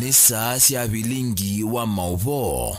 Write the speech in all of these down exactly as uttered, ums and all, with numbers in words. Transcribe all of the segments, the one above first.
Nĩ saa sya vilingi wa maũvoo.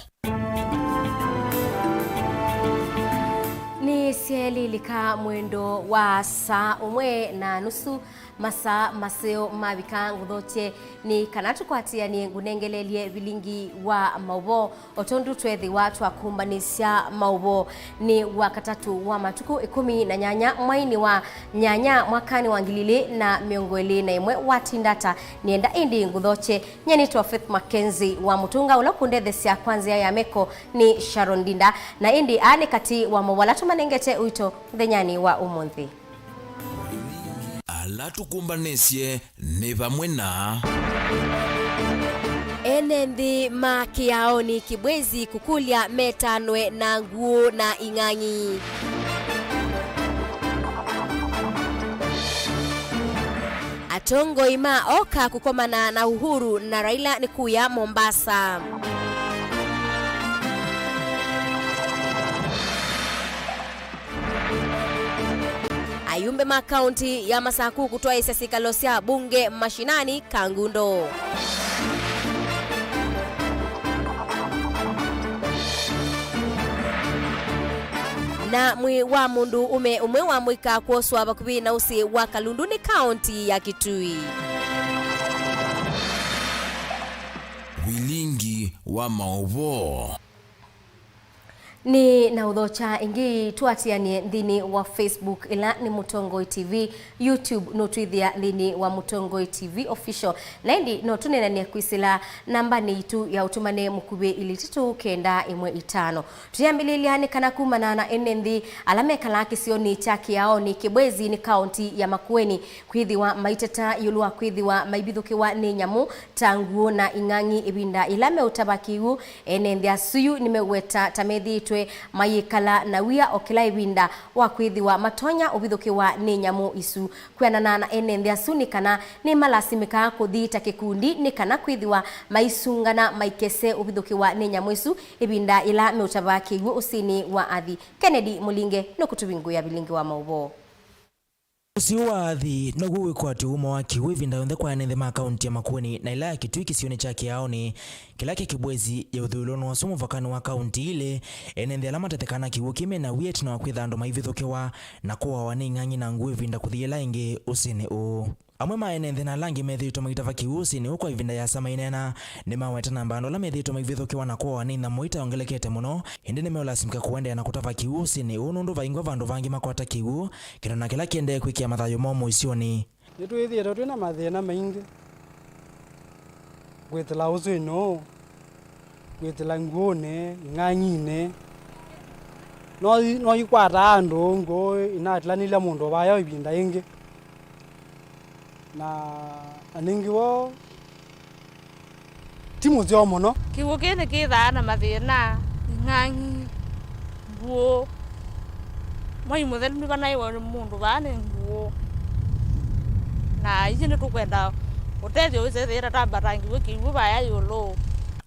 Nĩ syaĩlĩlĩka mwendo wa saa ũmwe na nusu, masaa maseo mavika ngũthokye nĩ kana tũkwatĩanĩe ngũnengelelye vilingi wa maũvoo. O tondũ tweethĩwa twakumbanĩsya maũvoo, nĩ Wakatatũ wa matukũ ĩkũmi na nyanya mwainĩ wa nyanya mwakanĩ wa ngili ilĩ na mĩongo ĩlĩ na ĩmwe. Watinda ata? Nĩenda ĩndĩ ngũthokye. Nyie nĩtwa Faith Mackenzie wa Mũtũnga, ũla ũkũndetheesya kwa nzĩa ya meko nĩ Sharon Ndinda, na ĩndĩ aa nĩ katĩ wa maũvoo ala tũmanengete ũito mũthenyanĩ wa ũmũnthĩ. Ala tũkũmbanĩsye nĩ vamwe na ene nthĩ ma Kĩaonĩ Kĩbwezi kũkũlya metanwe na nguũ na ing'ang'i. Atongoi ma oka kũkomana na Uhuru na Raila nĩ kuya Mombasa. Ayumbe ma kaunti ya Masaku kũtwaĩsya syĩkalo sya bunge mashinani Kangundo. Na mwĩĩ wa mũndũ ũme ũmwe wa mũika kwoswa vakuvĩ na ũsĩ wa Kalundu nĩ kaunti ya Kitui. Vilingi wa maũvoo. Nĩ na ũthokya ĩngĩ, tũatĩanĩe nthĩnĩ wa Facebook, ĩla nĩ Mũtongoi T V, YouTube nũtwĩthĩa nthĩnĩ wa Mũtongoi T V Official, na ĩndĩ no tũneenanĩe kwĩsĩla nambanĩ itũ ya ũtũmane mũkuvĩ ilĩ itatũ kenda ĩmwe itano. Tũyambĩlĩlya nĩ kana kumana na ene nthĩ ala mekalaa kĩsionĩ kya Kĩaonĩ Kĩbwezi nĩ kaunti ya Makueni kwĩthĩwa maiteta ĩũlũ wa kwĩthĩwa maivithũkĩwa nĩ nyamũ ta nguũ na ing'ang'i ĩvinda yĩla meũtava kĩw'ũ. Ene nthĩ asu yu nĩmeũweta ta methĩĩtwe mayĩkala na wia o kĩla ĩvinda wa kwĩthĩwa matonya ũvithũkĩwa nĩ nyamũ isu. Kwĩanana na ene nthĩ asu, nĩ kana nĩmalasimĩkaa kũthi ta kĩkundi nĩ kana kwĩthĩwa maisungana maikese ũvithũkĩwa nĩ nyamũ isu ĩvinda yĩla meũtava kĩw'ũ ũsĩnĩ wa athi. Kennedy Mũlinge nũkũtũvingũĩa vilingi wa maũvoo. Ũsĩ ũũ wa athi now'o wĩkwatyo ũmo wa kĩw'ũ ĩvinda yonthe kwa ene nthĩ ma kaunti ya Makueni na ĩla ya Kitui kĩsionĩ kya Kĩaonĩ, kĩla kĩ Kĩbwezi ya ũthũĩlonĩ wa ũsu mũvakanĩ wa kaunti ilĩ. Ene nthĩ ala matethekaa na kĩw'ũ kĩĩ mena wia ĩtina wa kwĩtha andũ maivithũkĩwa na kũawa nĩ ing'ang'i na nguũ ĩvinda kũthi yĩla ĩngĩ ũsĩnĩ ũũ. Amwe ma ene nthĩ na ala angĩ methĩĩtwe maitava kĩw'ũ ũsĩnĩ ũũ kwa ĩvinda yĩasa maineena, nĩmaweta namba andũ ala methĩĩtwe maivithũkĩwa na kũawa nĩ nyamũ itaongelekete mũno, ĩndĩ nĩmeũlasimĩka kũendeea na kũtava kĩw'ũ ũsĩnĩ ũũ nũndũ vaingwa vandũ vangĩ makwata kĩw'ũ, kĩndũ na kĩla kĩendee kwĩkĩa mathayũ moo mũisyonĩ. Nĩtwĩthĩĩtwe twĩ na mathĩna maingĩ kwĩsĩla ũsĩnĩ ũũ, kwĩsĩla nguũnĩ, ing'ang'inĩ. No i-, no ikwataa andũ nguũ inatilanĩlya mũndũ vayo ĩvinda yĩngĩ. Na, na ningĩ woo ti mũseo mũno. Kĩw'ũ kĩĩ nĩkĩthaa na mathĩna, ing'ang'i, nguũ. Mwai mũthelu nĩvanaĩwe nĩ mũndũ vaa nĩ nguũ. Na ithyĩ nĩtũkwenda ũtethyo wĩsethĩĩta twambatangĩw'e kĩw'ũ vaya ĩũlũ.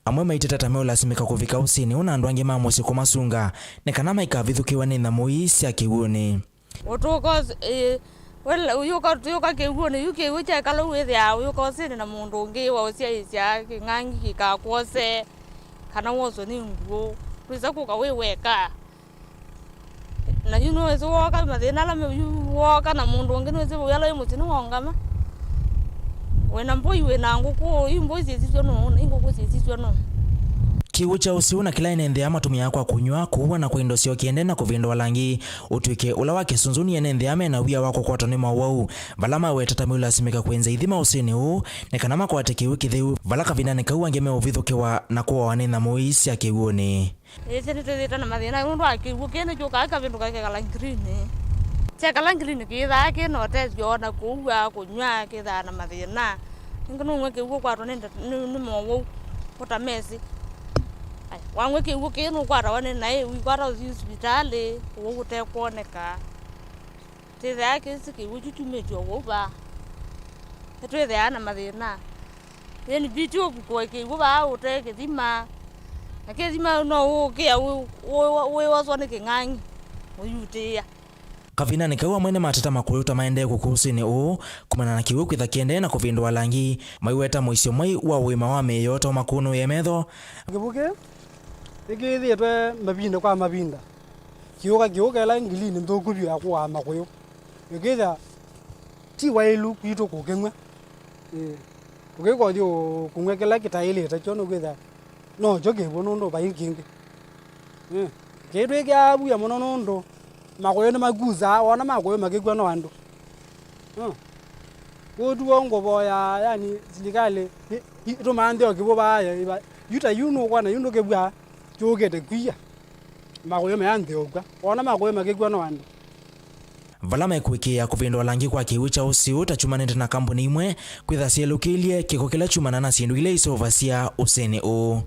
Amwe maiteta ta meũlasimĩka kũvika ũsĩnĩ ũũ na andũ angĩ ma mũsyĩ kũmasunga nĩ kana maikavithũkĩwe nĩ nyamũ ii sya kĩw'ũnĩ. Ũtũka ũs-, ĩ, wela, ũyũka, ũyũka kĩw'ũnĩ, yu kĩw'ũ kyekala ũu wĩthĩaa ũyũka ũsĩnĩ na mũndũ ũngĩ waũsyaĩĩsya kĩng'ang'i kĩkakwose, kana woswe nĩ nguũ. Ndwĩsa kũka wĩ weka. Na yu nĩwĩsĩ wooka, mathĩna ala me-, yu wooka na mũndũ ũngĩ nĩwĩsĩ ũyala wĩ mũsyĩ nĩwaũngama. Wĩna mbũi, wĩna ngũkũ, yu mbũi syĩsisw'a nũũ, na yu ngũkũ syĩsisw'a nũũ? Kĩw'ũ kya ũsĩ ũũ na kĩla ene nthĩ aa matũmĩaa kwa kũnyw'a, kũua na kwa indo syoo kĩendee na kũvĩndũa langi ũtw'ĩke ũla wa kĩsũnzũni, ene nthĩ aa mena wia wa kũkwatwa nĩ mowau, vala maweta ta meũlasimĩka kwenza ithima ũsĩnĩ ũũ nĩ kana makwate kĩw'ũ kĩtheu, vala kavindanĩ kau angĩ meũvithũkĩwa na kũawa nĩ nyamũ ii sya kĩw'ũnĩ. Ĩsĩ nĩtwĩthĩĩtwe na mathĩna nũndũ wa kĩw'ũ kĩĩ nĩkyũkaa kavĩndũka kekala ngirini. Kyekala ngirini kĩthaa kĩ na ũtethyo, o na kũua, kũnyw'a, kĩthaa na mathĩna. Nĩngĩ nũnyw'a kĩw'ũ ũkwatwa nĩ nde-, nĩ, nĩ mowau ũtamesĩ. Aya, wanyw'a kĩw'ũ kĩĩ nũkwatawa nĩ naĩ, ũikwata ũthi sivitalĩ, ũwau ũtekwoneka. Twĩthĩaa kĩsĩ kĩw'ũ kyu kyumĩtye o vau vaa. Nĩtwĩthĩaa na mathĩna. Ĩĩ nĩ mbiti ũvukũe kĩw'ũ vaa ũte kĩthima. Na kĩthima no ũũkĩa wĩ-, wĩ-, wĩwoswa nĩ kĩng'ang'i, ũyutĩĩa. Kavindanĩ kau, amwe nĩmateta makũyũ ta maendee kũkũa ũsĩnĩ ũũ kumana na kĩw'ũ kwĩtha kĩendee na kũvĩndũa langi, maiweta mũisyo mwai wa ũima wa mĩĩ yoo ta ũmakũnũĩe metho. Kĩw'ũ kĩĩ nĩkĩthĩĩtwe mavinda kwa mavinda kĩũka kĩũka ĩla ngilini nthũku vyũ ya kũaa makũyũ, ĩkĩthĩa ti waĩlu kwitũ kũkĩnyw'a. Ĩĩ. Tũkĩkothi kũnyw'a kĩla kĩtaĩlĩte kyo nĩkwĩthĩa nokyo kĩw'ũ nũndũ vai kĩngĩ. Ĩĩ. Kĩĩ twĩkĩaa vuya mũno nũndũ makũyũ nĩmakusaa, wona makũyũ makĩkw'a no andũ. Ĩĩ. Kwoou tuo ngũvoya, yani, silikalĩ ĩ- ĩ- ĩtũmanthe o kĩw'ũ vaa ya- yu ta yu nũkwona yu ndũkĩvw'a kyũkĩte kwia. Makũyũ meanthĩũkw'a, wona makũyũ makĩkw'a no andũ. Vala mekũĩkĩĩa kũvĩndũa langi kwa kĩw'ũ kya ũsĩ ũũ ta kyumanĩte na kambuni imwe kwĩtha syelũkĩlye kĩko kĩla kyumana na syĩndũ ila iseũvasya ũsĩnĩ ũũ.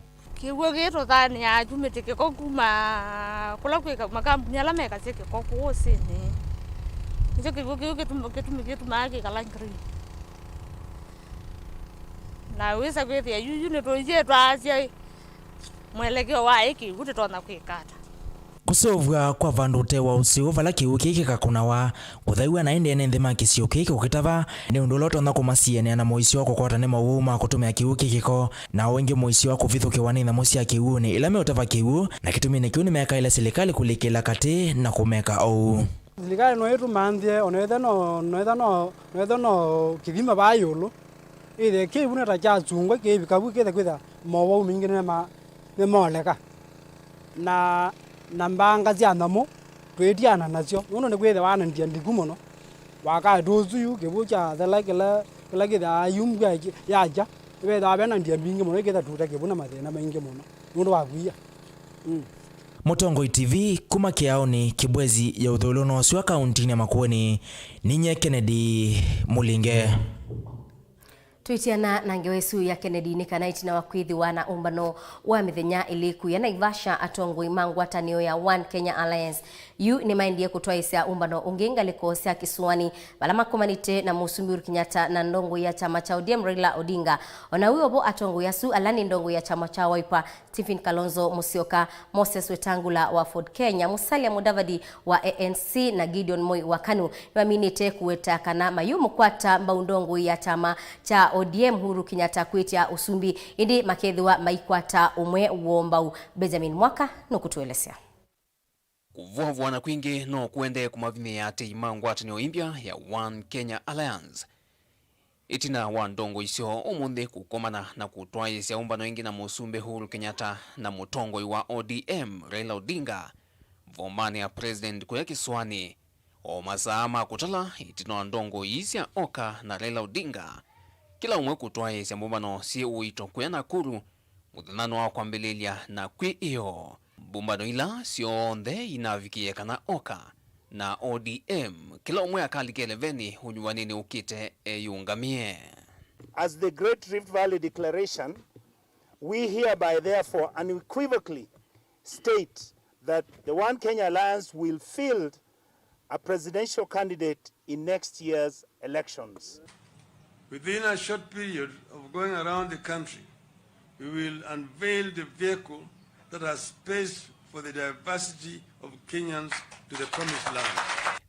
Kĩw'ũ kĩĩ tũthanĩaa kyumĩte kĩko kuma kũla kwĩ ka- makambuni ala mekasya kĩko kũũ ũsĩnĩ. Nĩkyo kĩw'ũ kĩu kĩtum- kĩtum- kĩtumaa kĩkala green. Na wĩsa kwĩthĩa yuyu nĩtũisyĩtwaasya mwelekeo wa ĩ kĩw'ũ tũtonya kwĩka ata. Kũseũvw'a kwa vandũ ũtee wa ũsĩ ũũ vala kĩw'ũ kĩĩ kĩkakũnawa kũthaiw'a, na ĩndĩ ene nthĩ ma kĩsio kĩĩ kĩkũkĩtava nĩ ũndũ ũla ũtonya kũmasiĩanĩa na mũisyo wa kũkwatwa nĩ mawau ma kũtũmĩa kĩw'ũ kĩ kĩko, na o ĩngĩ mũisyo wa kũvithũkĩwa nĩ nyamũ sya kĩw'ũnĩ ila meũtava kĩw'ũ, na kĩtuminĩ kĩu nĩmekaĩle silikalĩ kũlikĩla katĩ na kũmeka oou. Silikalĩ no ĩtũmanthĩe, o na ethĩwa no, no ethĩwa no, no ethĩwa no kĩthima vaa ĩũlũ, ĩthĩe kĩw'ũ nĩ ta kyasungwa kĩivika vu kĩthe kwĩthĩa mowau maingĩ nĩma- nĩmoleka. Na, na mbanga sya nyamũ twĩtiana nasyo, nũndũ nĩkwĩthĩwa na ndia ndiku mũno. Wakati ũsu yu kĩw'ũ kyathela kĩla, kĩla kĩthaa yu mbua yakya, nĩvethĩwa ve na ndia mbingĩ mũno, ĩkĩtha tuta kĩw'ũ na mathĩna maingĩ mũno nũndũ wa kwia. Mm. Mũtongoi T V kuma Kĩaũnĩ, Kĩbwezi ya ũthũĩlũnĩ wa Sua, kauntinĩ ya Makueni, ninyie Kennedy Mũlinge. Twĩtiana na ngewa ĩsu ya Kennedy nĩ kana ĩtina wa kwĩthĩwa na ũmbano wa mĩthenya ĩlĩ ĩkũya Naivasha, atongoi ma ngwatanĩo ya One Kenya Alliance yu nĩmaendie kũtwaĩĩsya ũmbano ũngĩ ngalĩko sya kĩsũanĩ, vala makomanĩte na Mũsumbĩ Uhuru Kenyatta na ndongoi ya kyama kya O D M Raila Odinga. O na wĩ o vo, atongoi asu ala nĩ ndongoi ya kyama kya Wiper Stephen Kalonzo Musyoka, Moses Wetangula wa Ford Kenya, Musalia Mudavadi wa A N C na Gideon Moi wa KANU nĩmaminĩte kũweta kana mayũmũkwata mbau ndongoi ya kyama kya O D M Uhuru Kenyatta kwĩtya ũsumbĩ, ĩndĩ makethĩwa maikwata ũmwe woo mbau. Benjamin Mwaka nũkũtũelesya. Kũvũavũana kwingĩ no kũendee kũmavinyĩĩa atei ma ngwatanĩo ĩmbya ya One Kenya Alliance. Ĩtina wa ndongoi syoo ũmũnthĩ kũkomana na kũtwaĩĩsya ũmbano ĩngĩ na Mũsumbĩ Uhuru Kenyatta na mũtongoi wa O D M Raila Odinga vomanĩ ya President kũya kĩsũanĩ, o masaa ma kũtala ĩtina wa ndongoi ii sya Oka na Raila Odinga, kĩla ũmwe kũtwaĩĩsya mbũmbano syĩ ũito kũya Nakuru mũthenyanĩ wa kwambĩlĩlya na kwĩ ĩoo. Mbũmbano ila syonthe inavikĩe kana Oka na O D M, kĩla ũmwe akalike ĩlevenĩ ũnyuvanĩnĩ ũkĩte eyũngamĩe. As the Great Rift Valley Declaration, we hereby therefore unequivocally state that the One Kenya Alliance will field a presidential candidate in next year's elections. Within a short period of going around the country, we will unveil the vehicle that has space for the diversity of Kenyans to the promised land.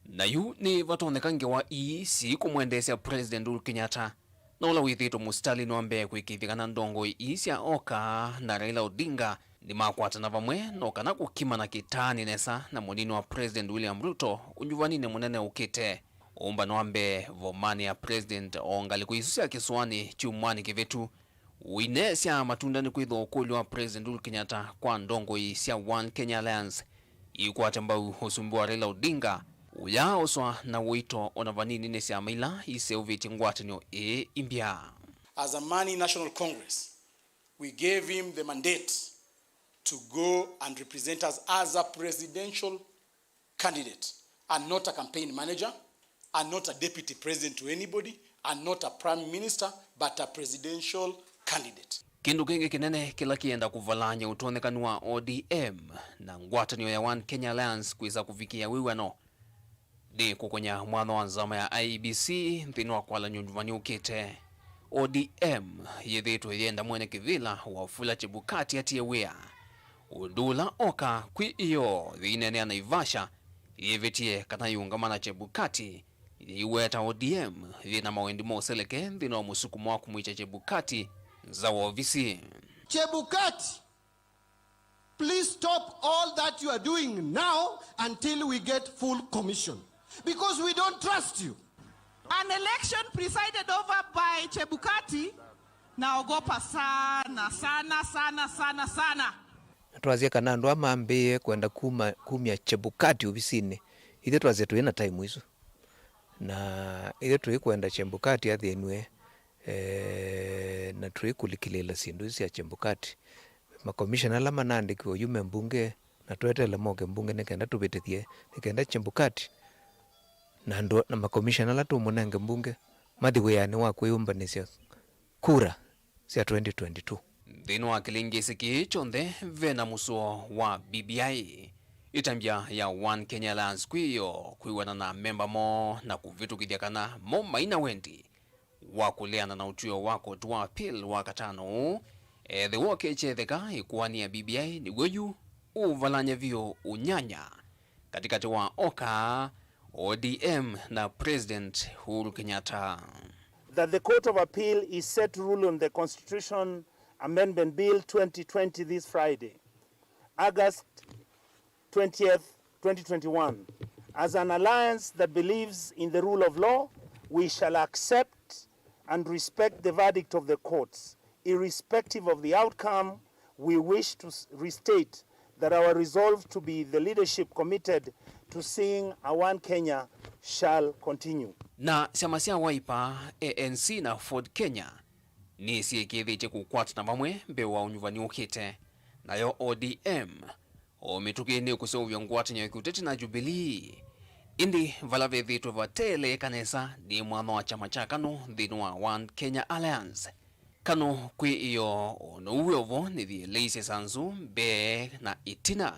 Na yu nĩ vatonyeka ngewa ii siikũmwendeesya President Uhuru Kenyatta na ũla wĩthĩĩtwe mũsitalĩnĩ wa mbee kũĩkĩĩthya kana ndongoi ii sya Oka na Raila Odinga nĩmakwatana vamwe, no kana kũkimana kĩtaanĩ nesa na mũnini wa President William Ruto ũnyuvaninĩ mũnene ũkĩte. Ũmbano wa mbee vomanĩ ya President o ngalĩko isu sya kĩsũanĩ kyumwanĩ kĩvĩtu ũineesya matunda nĩ kwĩthĩwa ũkũlyo wa President Uhuru Kenyatta kwa ndongoi sya One Kenya Alliance iikwate mbau ũsumbĩ wa Raila Odinga ũyaaoswa na ũito ona vanini nĩ syama ila iseũvĩtye ngwatanĩo ĩĩ imbya. As a man in National Congress, we gave him the mandate to go and represent us as a presidential candidate and not a campaign manager and not a deputy president to anybody and not a prime minister but a presidential candidate. Kĩndũ kĩngĩ kĩnene kĩla kĩenda kũvalany'a ũtonyekanu wa O D M na ngwatanĩo ya One Kenya Alliance kwĩsa kũvikĩa wĩw'ano nĩ kũkũnya mwanya wa nzama ya I E B C nthĩnĩ wa kwalany'a ũnyuvanĩ ũkĩte. O D M yĩthĩĩtwe yenda mwene kĩvĩla Wafula Chebukati atie wĩa, ũndũ ũla Oka kwĩ ĩoo yĩineenea Naivasha yĩvĩtye kana yĩũngama na Chebukati, yĩiweta O D M yĩ na mawendi ma ũseleke nthĩnĩ wa mũsukumo wa kũmwĩkya Chebukati nza wa ovisi. Chebukati, please stop all that you are doing now until we get full commission, because we don't trust you. An election presided over by Chebukati, naogopa sana, sana, sana, sana, sana. Twasye kana andũ aa mambĩĩe kwenda kuma, kumya Chebukati ovisinĩ. Ithyĩ twasye tũĩ na time isu. Na ithyĩ tũikwenda Chebukati athĩnw'e, eh, na tũikũlikĩlĩĩla syĩndũ isu sya Chebukati. Makomishona ala manaandĩkiwe oyu me mbunge, na tweteele moke mbunge nĩ kenda tũvĩtĩthye, nĩ kenda Chebukati na andũ, na makomishona ala tũmũnenge mbunge mathi wĩanĩ wa kwĩyũmbanĩsya kura sya twenty twenty-two. Nthĩnĩ wa kĩlĩngĩsĩ kĩĩ kyonthe, ve na mũsuo wa B B I. Ĩtambya ya One Kenya Alliance kwĩyo kwĩw'ana na amemba moo na kũvĩtũkĩthya kana mo mai na wendi wa kũleana na ũtw'ĩo wa koti wa appeal wa katano ũũ, ethĩwa ũkĩkyetheka ĩkoani ya B B I nĩw'o yu ũũvalany'a vyũ ũnyanya katĩkatĩ wa oka, O D M na President Uhuru Kenyatta. That the Court of Appeal is set to rule on the Constitution Amendment Bill twenty twenty this Friday, August twentieth, twenty twenty-one. As an alliance that believes in the rule of law, we shall accept and respect the verdict of the courts. Irrespective of the outcome, we wish to s-, restate that our resolve to be the leadership committed to seeing a One Kenya shall continue. Na syama sya Wiper, A N C na Ford Kenya nĩsyĩkĩĩthĩtye kũkwatana vamwe mbee wa ũnyuvani ũkĩte, nayo O D M o mĩtũkĩ nĩkũseũvya ngwatanĩo ya kĩũteti na Jubilee. Ĩndĩ vala vethĩĩtwe vate eleeka nesa nĩ mwanya wa kyama kya KANU nthĩnĩ wa One Kenya Alliance. KANU kwĩ ĩyoo o na ũu wĩ o vo nĩthieleisye sanzu mbee na ĩtina.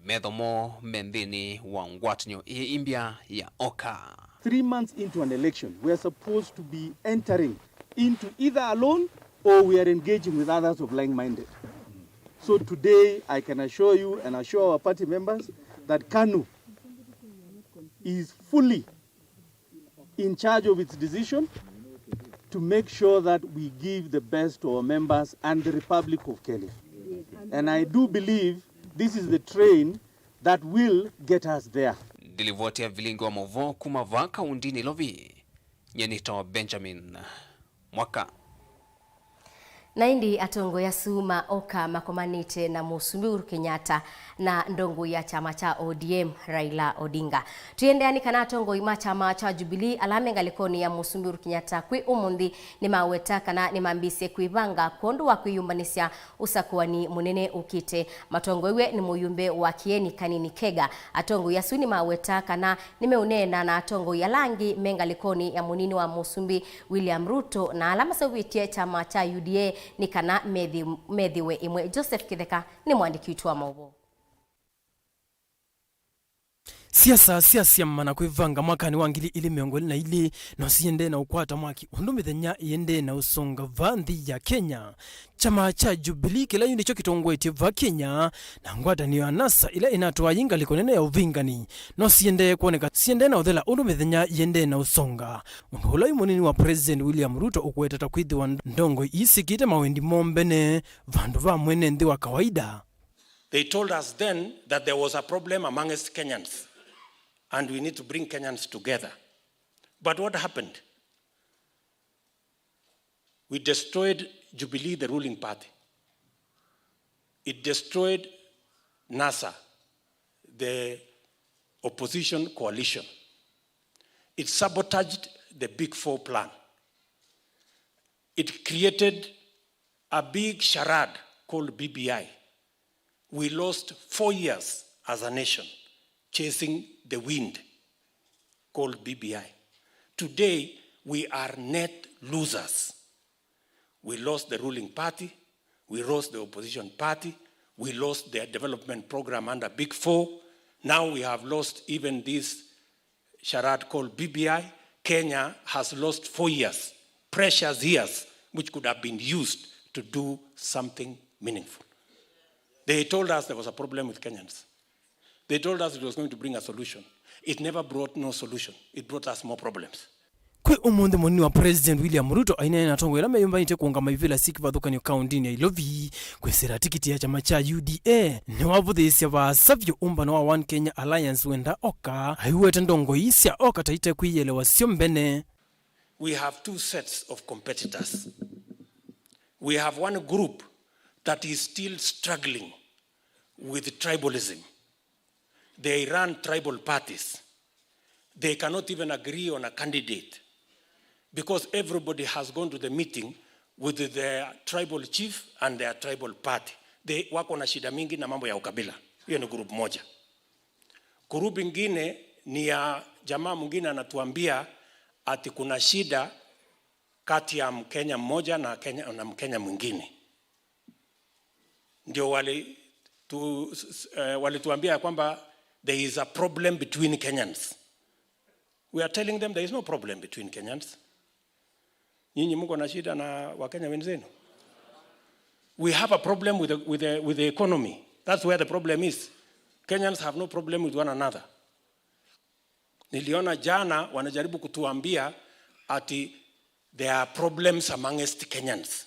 Metho moo me nthĩnĩ wa ngwatanĩo ĩĩ ĩmbya ya oka. Three months into an election, we are supposed to be entering into either alone or we are engaging with others of like-minded. So today, I can assure you and assure our party members that KANU is fully in charge of its decision to make sure that we give the best to our members and the Republic of Kenya. And I do believe this is the train that will get us there. Ndilivoti ya vilingi wa mauvoo kuma vaa kaunti Nairobi, nyie nĩtawa Benjamin Mwaka. Na ĩndĩ atongoi asu ma oka makomanĩte na Mũsumbĩ Uhuru Kenyatta na ndongoi ya kyama kya O D M Raila Odinga. Tũiendeea nĩ kana atongoi ma kyama kya Jubilee ala me ngalĩkonĩ ya Mũsumbĩ Uhuru Kenyatta kwĩ ũmũnthĩ nĩmaweta kana nĩmambĩĩsye kwĩvanga kwondũ wa kwĩyũmbanĩsya ũsakũani mũnene ũkĩte. Matongoew'e nĩ mũyũmbe wa Kĩeni Kanini Kega. Atongoi asu nĩmaweta kana nĩmeũneena na atongoi ala angĩ me ngalĩkonĩ ya mũnini wa Mũsumbĩ William Ruto na ala maseũvĩtye kyama kya U D A nĩ kana methi-, methĩwe ĩmwe. Joseph Kĩtheka nĩ mũandĩki witũ wa maũvoo. Siasa sya syama na kwĩvanga mwakanĩ wa ngili ilĩ mĩongo ĩlĩ na ilĩ no siendee na ũkwata mwaki ũndũ mĩthenya ĩendee na ũsonga vaa nthĩ ya Kenya. Kyama kya Jubilee, kĩla yu nĩkyo kĩtongoetye vaa Kenya, na ngwatanĩo ya NASA, ĩla ĩnatwaie ngalĩko nene ya ũvingani, no siendee kwoneka siendee na ũthela ũndũ mĩthenya yĩendee na ũsonga. Ũndũ ũla wĩ mũnini wa President William Ruto ũkũweta ta kwĩthĩwa ndongoi ii syĩkĩte mawendi moo mbene vandũ va mwene nthĩ wa kawaida. They told us then that there was a problem amongst Kenyans and we need to bring Kenyans together. But what happened? We destroyed Jubilee, the ruling party. It destroyed NASA, the opposition coalition. It sabotaged the Big Four plan. It created a big charade called B B I. We lost four years as a nation chasing the wind called B B I. Today, we are net losers. We lost the ruling party, we lost the opposition party, we lost the development program under Big Four. Now we have lost even this charade called B B I. Kenya has lost four years, precious years, which could have been used to do something meaningful. They told us there was a problem with Kenyans. They told us it was going to bring a solution. It never brought no solution. It brought us more problems. Kwĩ ũmũnthĩ, mũnini wa President William Ruto aineena na atongoi ala meyũmbanĩtye kũũngama ivĩla syĩ kĩvathũkany'o kaũntĩnĩ ya Ilovi kwĩsĩla tikiti ya kyama kya U D A. Nĩwavũthĩĩsya vaasa vyũ ũmbano wa One Kenya Alliance wenda oka, aiwete ndongoi sya oka ta ite kwĩyĩelewa syo mbene. We have two sets of competitors. We have one group that is still struggling with tribalism. They run tribal parties. They cannot even agree on a candidate because everybody has gone to the meeting with their tribal chief and their tribal party. They wako na shida mingi na mambo ya ukabila. Hiyo ni group moja. Group ingine ni ya jamaa mwingine anatuambia ati kuna shida kati ya Mkenya mmoja na Kenya, na Mkenya mwingine. Ndio wali tu, s- s- eh, walituambia ya kwamba there is a problem between Kenyans. We are telling them there is no problem between Kenyans. Nyinyi mko na shida na Wakenya wenzenu. We have a problem with the, with the, with the economy. That's where the problem is. Kenyans have no problem with one another. Niliona jana wanajaribu kutuambia ati there are problems amongst Kenyans.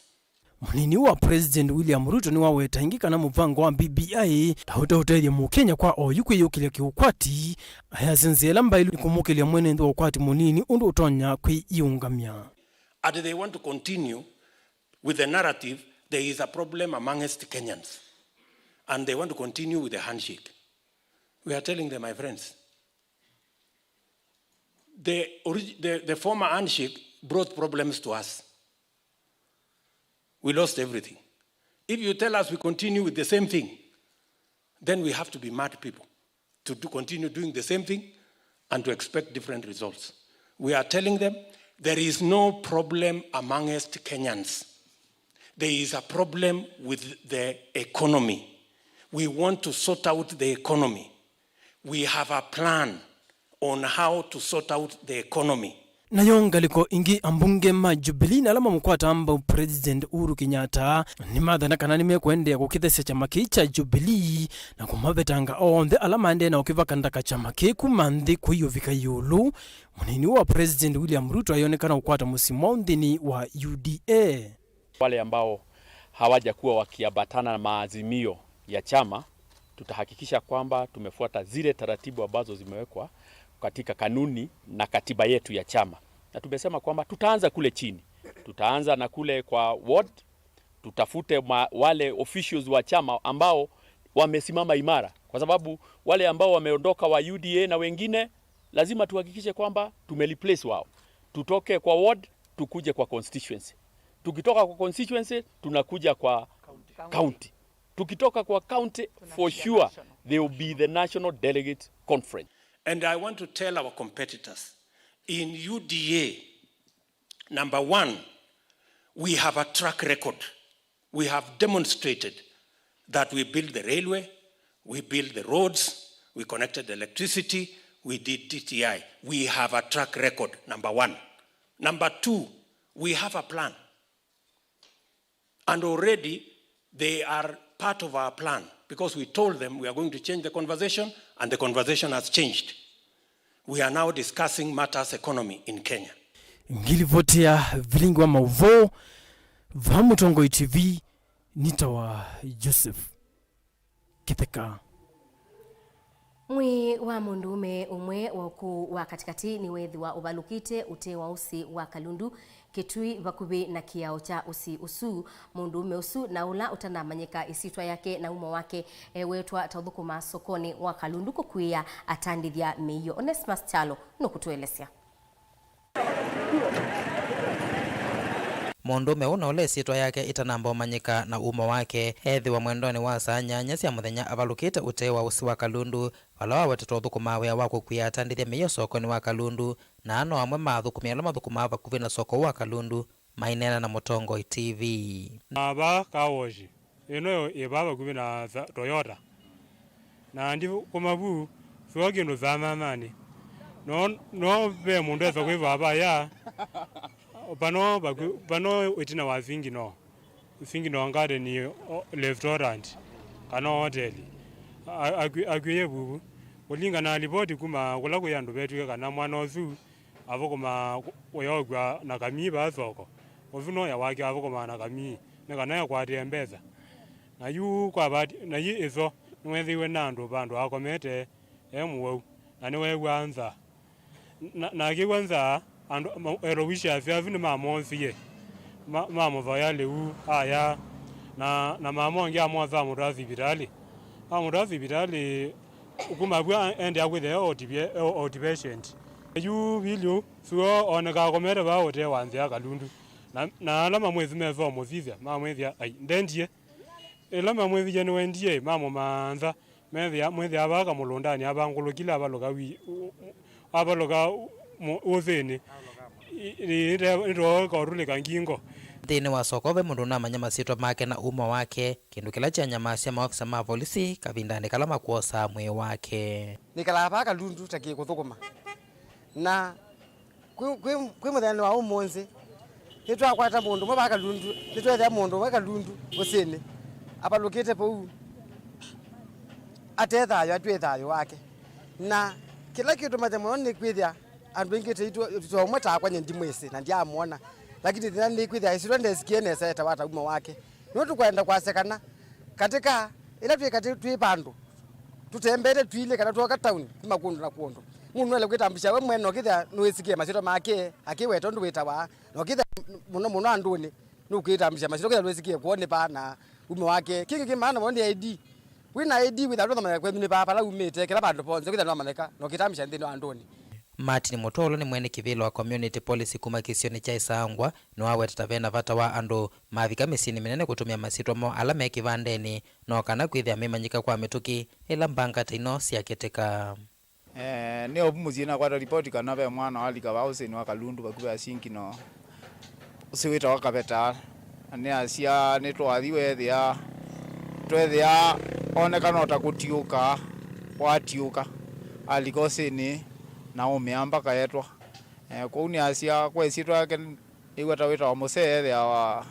Mũnini wa President William Ruto nĩwaweta ĩngĩ kana mũvango wa B B I ta ũteũtethya Mũkenya kwa oyu kwĩyũkĩlya kĩũkwati, ayasya nzĩa ĩla mbaĩlu nĩ kũmũkĩlya mwene nthĩ wa ũkwati mũnini ũndũ ũtonya kwĩyĩũngamya. And they want to continue with the narrative, there is a problem amongst Kenyans. And they want to continue with the handshake. We are telling them, my friends, the, orig- the, the former handshake brought problems to us. We lost everything. If you tell us we continue with the same thing, then we have to be mad people to do, continue doing the same thing and to expect different results. We are telling them there is no problem amongst Kenyans. There is a problem with the economy. We want to sort out the economy. We have a plan on how to sort out the economy. Nayo ngalĩko ĩngĩ, ambunge ma Jubilee na ala mamũkwata mbau President Uhuru Kenyatta nĩmathana kana nĩmekũendeea kũkĩthesya kyama kĩĩ kya Jubilee na kũmavetanga onthe ala maendee na ũkĩvaka ndaka kyama kĩĩ kuma nthĩ kũiũvika ĩũlũ. Mũnini wa President William Ruto ayonekana kũkwata mũsimũ mwaũ nthĩnĩ wa U D A. Wale ambao hawajakuwa wakiambatana na maazimio ya chama, tutahakikisha kwamba tumefuata zile taratibu ambazo zimewekwa katika kanuni na katiba yetu ya chama. Na tumesema kwamba tutaanza kule chini. Tutaanza na kule kwa ward, tutafute ma, wale officials wa chama ambao wamesimama imara, kwa sababu wale ambao wameondoka wa U D A na wengine, lazima tuhakikishe kwamba tumereplace wao. Tutoke kwa ward, tukuje kwa constituency. Tukitoka kwa constituency, tunakuja kwa county. Tukitoka kwa county, for sure, they will be the national delegate conference. And I want to tell our competitors, in U D A, number one, we have a track record. We have demonstrated that we build the railway, we build the roads, we connected the electricity, we did T T I. We have a track record, number one. Number two, we have a plan. And already they are part of our plan because we told them we are going to change the conversation and the conversation has changed. We are now discussing matters economy in Kenya. Ngilivoti ya vilingi wa mauvoo va Mũtongoi T V, nĩtawa Joseph Kĩtheka. Mwĩĩ wa mũndũũme ũmwe wa ũkũũ wa katĩkatĩ nĩweethĩwa ũvalũkĩte ũtee wa ũsĩ wa Kalundu, Kĩtui, vakuvĩ na kĩao kya ũsĩ ũsu. Mũndũũme ũsu na ũla ũtanamanyĩka ĩsyĩtwa yake na umo wake ewetwa ta ũthũkũmaa sokonĩ wa Kalundu kũkuĩa atandĩthya mĩio. Onesmus Kyalo nũkũtũelesya. Mũndũũme ũũ na ũla ĩsyĩtwa yake ĩtanamba ũmanyĩka na umo wake, ethĩwa mwendonĩ wa saa nyanya sya mũthenya avalũkĩte ũtee wa ũsĩ wa Kalundu, vala wawetetwe ũthũkũmaa wĩa wa kũkuĩa atandĩthya mĩio sokonĩ wa Kalundu, na no amwe ma athũkũmi ala mathũkũmaa vakuvĩ na soko ũũ wa Kalundu maineena na Mũtongoi T V. Na vaa car wash ĩno ĩ vaa vakuvĩ na tha- Toyota. Na ndiũkũma vu, sua kĩndũ thaa nyanyanĩ. No, no ve mũndũ esa kwĩva vaya, pano vaku- pano ĩtina wa Singino, Singino Garden, o- restaurant kana hoteli. A-, akw'ĩ-, akw'ĩĩe vuvu. Kũlingana na livoti kuma kũla kwĩ andũ vetw'ĩka kana mwana ũsu athũkũmaa kũ-, wĩa wa ũkua na kamii vaa soko, ũsu no wĩa wake athũkũmaa na kamii nĩ kana ekwatĩe mbesa. Na yu kwa vati-, na yu ĩso nĩweethĩiwe na andũ vandũ akomete e mũwau, na nĩweew'aa nzaa. Na, na akĩw'a nzaa, andũ, ma-, elowisha asu asu nĩmamoosie, ma-, mamũthoya lĩu aya, na, na mama ũngĩ amwosa amũtwaa sivitalĩ. Amũtwaa sivitalĩ, kuma vu a-, endea kwĩthĩa e outpatient. Yu Viliu, suo onekaa akomete vaa ũtee wa nzĩa Kalundu. Na, na ala mamwĩsĩ mesoo mũsisya, mamwĩthĩa, "Ai, ndendie." Ĩla mamwĩthĩie nĩwendie, mamũmantha, methĩa, mwĩthĩa vaa kamũlũndanĩ avangũlũkile, avalũka wi-, u-, u-, avalũka mu-, ũsĩnĩ. I-, i-, nĩte-, nĩtwooka ũtũlĩka ngingo. Nthĩnĩ wa soko ve mũndũ ũnamanya masyĩtwa make na umo wake, kĩndũ kĩla kyanyamasya maofisa ma volisi kavindanĩ kala makwosaa mwĩĩ wake. Nĩkalaa vaa Kalundu takĩe kũthũkũma. Na kwĩ, kwĩ, kwĩ mũthenyanĩ wa ũmũnthĩ, nĩtwakwata mũndũ ũmwe vaa Kalundu, nĩtweethĩa mũndũ ũmwe Kalundu ũsĩnĩ, avalũkĩte vau ate thayũ, atwĩe thayũ wake. Na kĩla kĩtũmasya mũno nĩ kwĩthĩa andũ aingĩ tũitũ, to ũmwe takwa nyie ndimwĩsĩ na ndyaamwona, lakini thĩna nĩ kwĩthĩa ĩsyĩtwa ndesikie nesa etawa ata umo wake. Nĩwe tũkwenda kwasya kana katĩ ka ĩla twĩ katĩ twĩ vandũ, tũtembeete twilĩ kana twoka taoni kuma kũndũ na kũndũ, mũndũ nũele kwĩtambũsya we mwene, nokĩthĩa nũĩsĩkĩe masyĩtwa make akĩweta ũndũ wĩtawa, nokĩthĩa mũno mũno andũnĩ nũkwĩtambũsya masyĩtwa, kĩthĩa nũĩsĩkĩe kwoo nĩ vaa na umo wake. Kĩngĩ kĩ maana mũno nĩ I D. Wĩ na I D wĩthĩa ndũthomanya kwenyu nĩ vaa, vala umĩte, kĩla vandũ vonse ũkĩthĩa nũmanyĩka, nokĩtambũsya nthĩnĩ wa andũnĩ. Martin Mũtolo nĩ mwene kĩvĩla wa Community Policy kuma kĩsionĩ kya Ĩsaangwa, nĩwaweta ta vena vata wa andũ mavika mĩsyĩnĩ mĩnene kũtũmĩa masyĩtwa moo ala me kĩvandenĩ, no kana kwĩthĩa mĩmanyĩka kwa mĩtũkĩ ĩla mbanga ta ino syakĩtĩka. Eh, nĩ ovu mũsyĩ nakwata ripoti kana ve mwana walika vaa ũsĩnĩ wa Kalundu vakuvĩ Asinkino. Ũsu wĩtawa Kaveta, na nĩasya nĩtwathi weethĩa, tweethĩa onekana o ta kũtiũka, watiũka, alika ũsĩnĩ na ũmĩa mpaka etwa. Eh, kwoou nĩasya kwa ĩsyĩtwa yake nĩw'a ta wĩtawa Mũsee, ethĩawa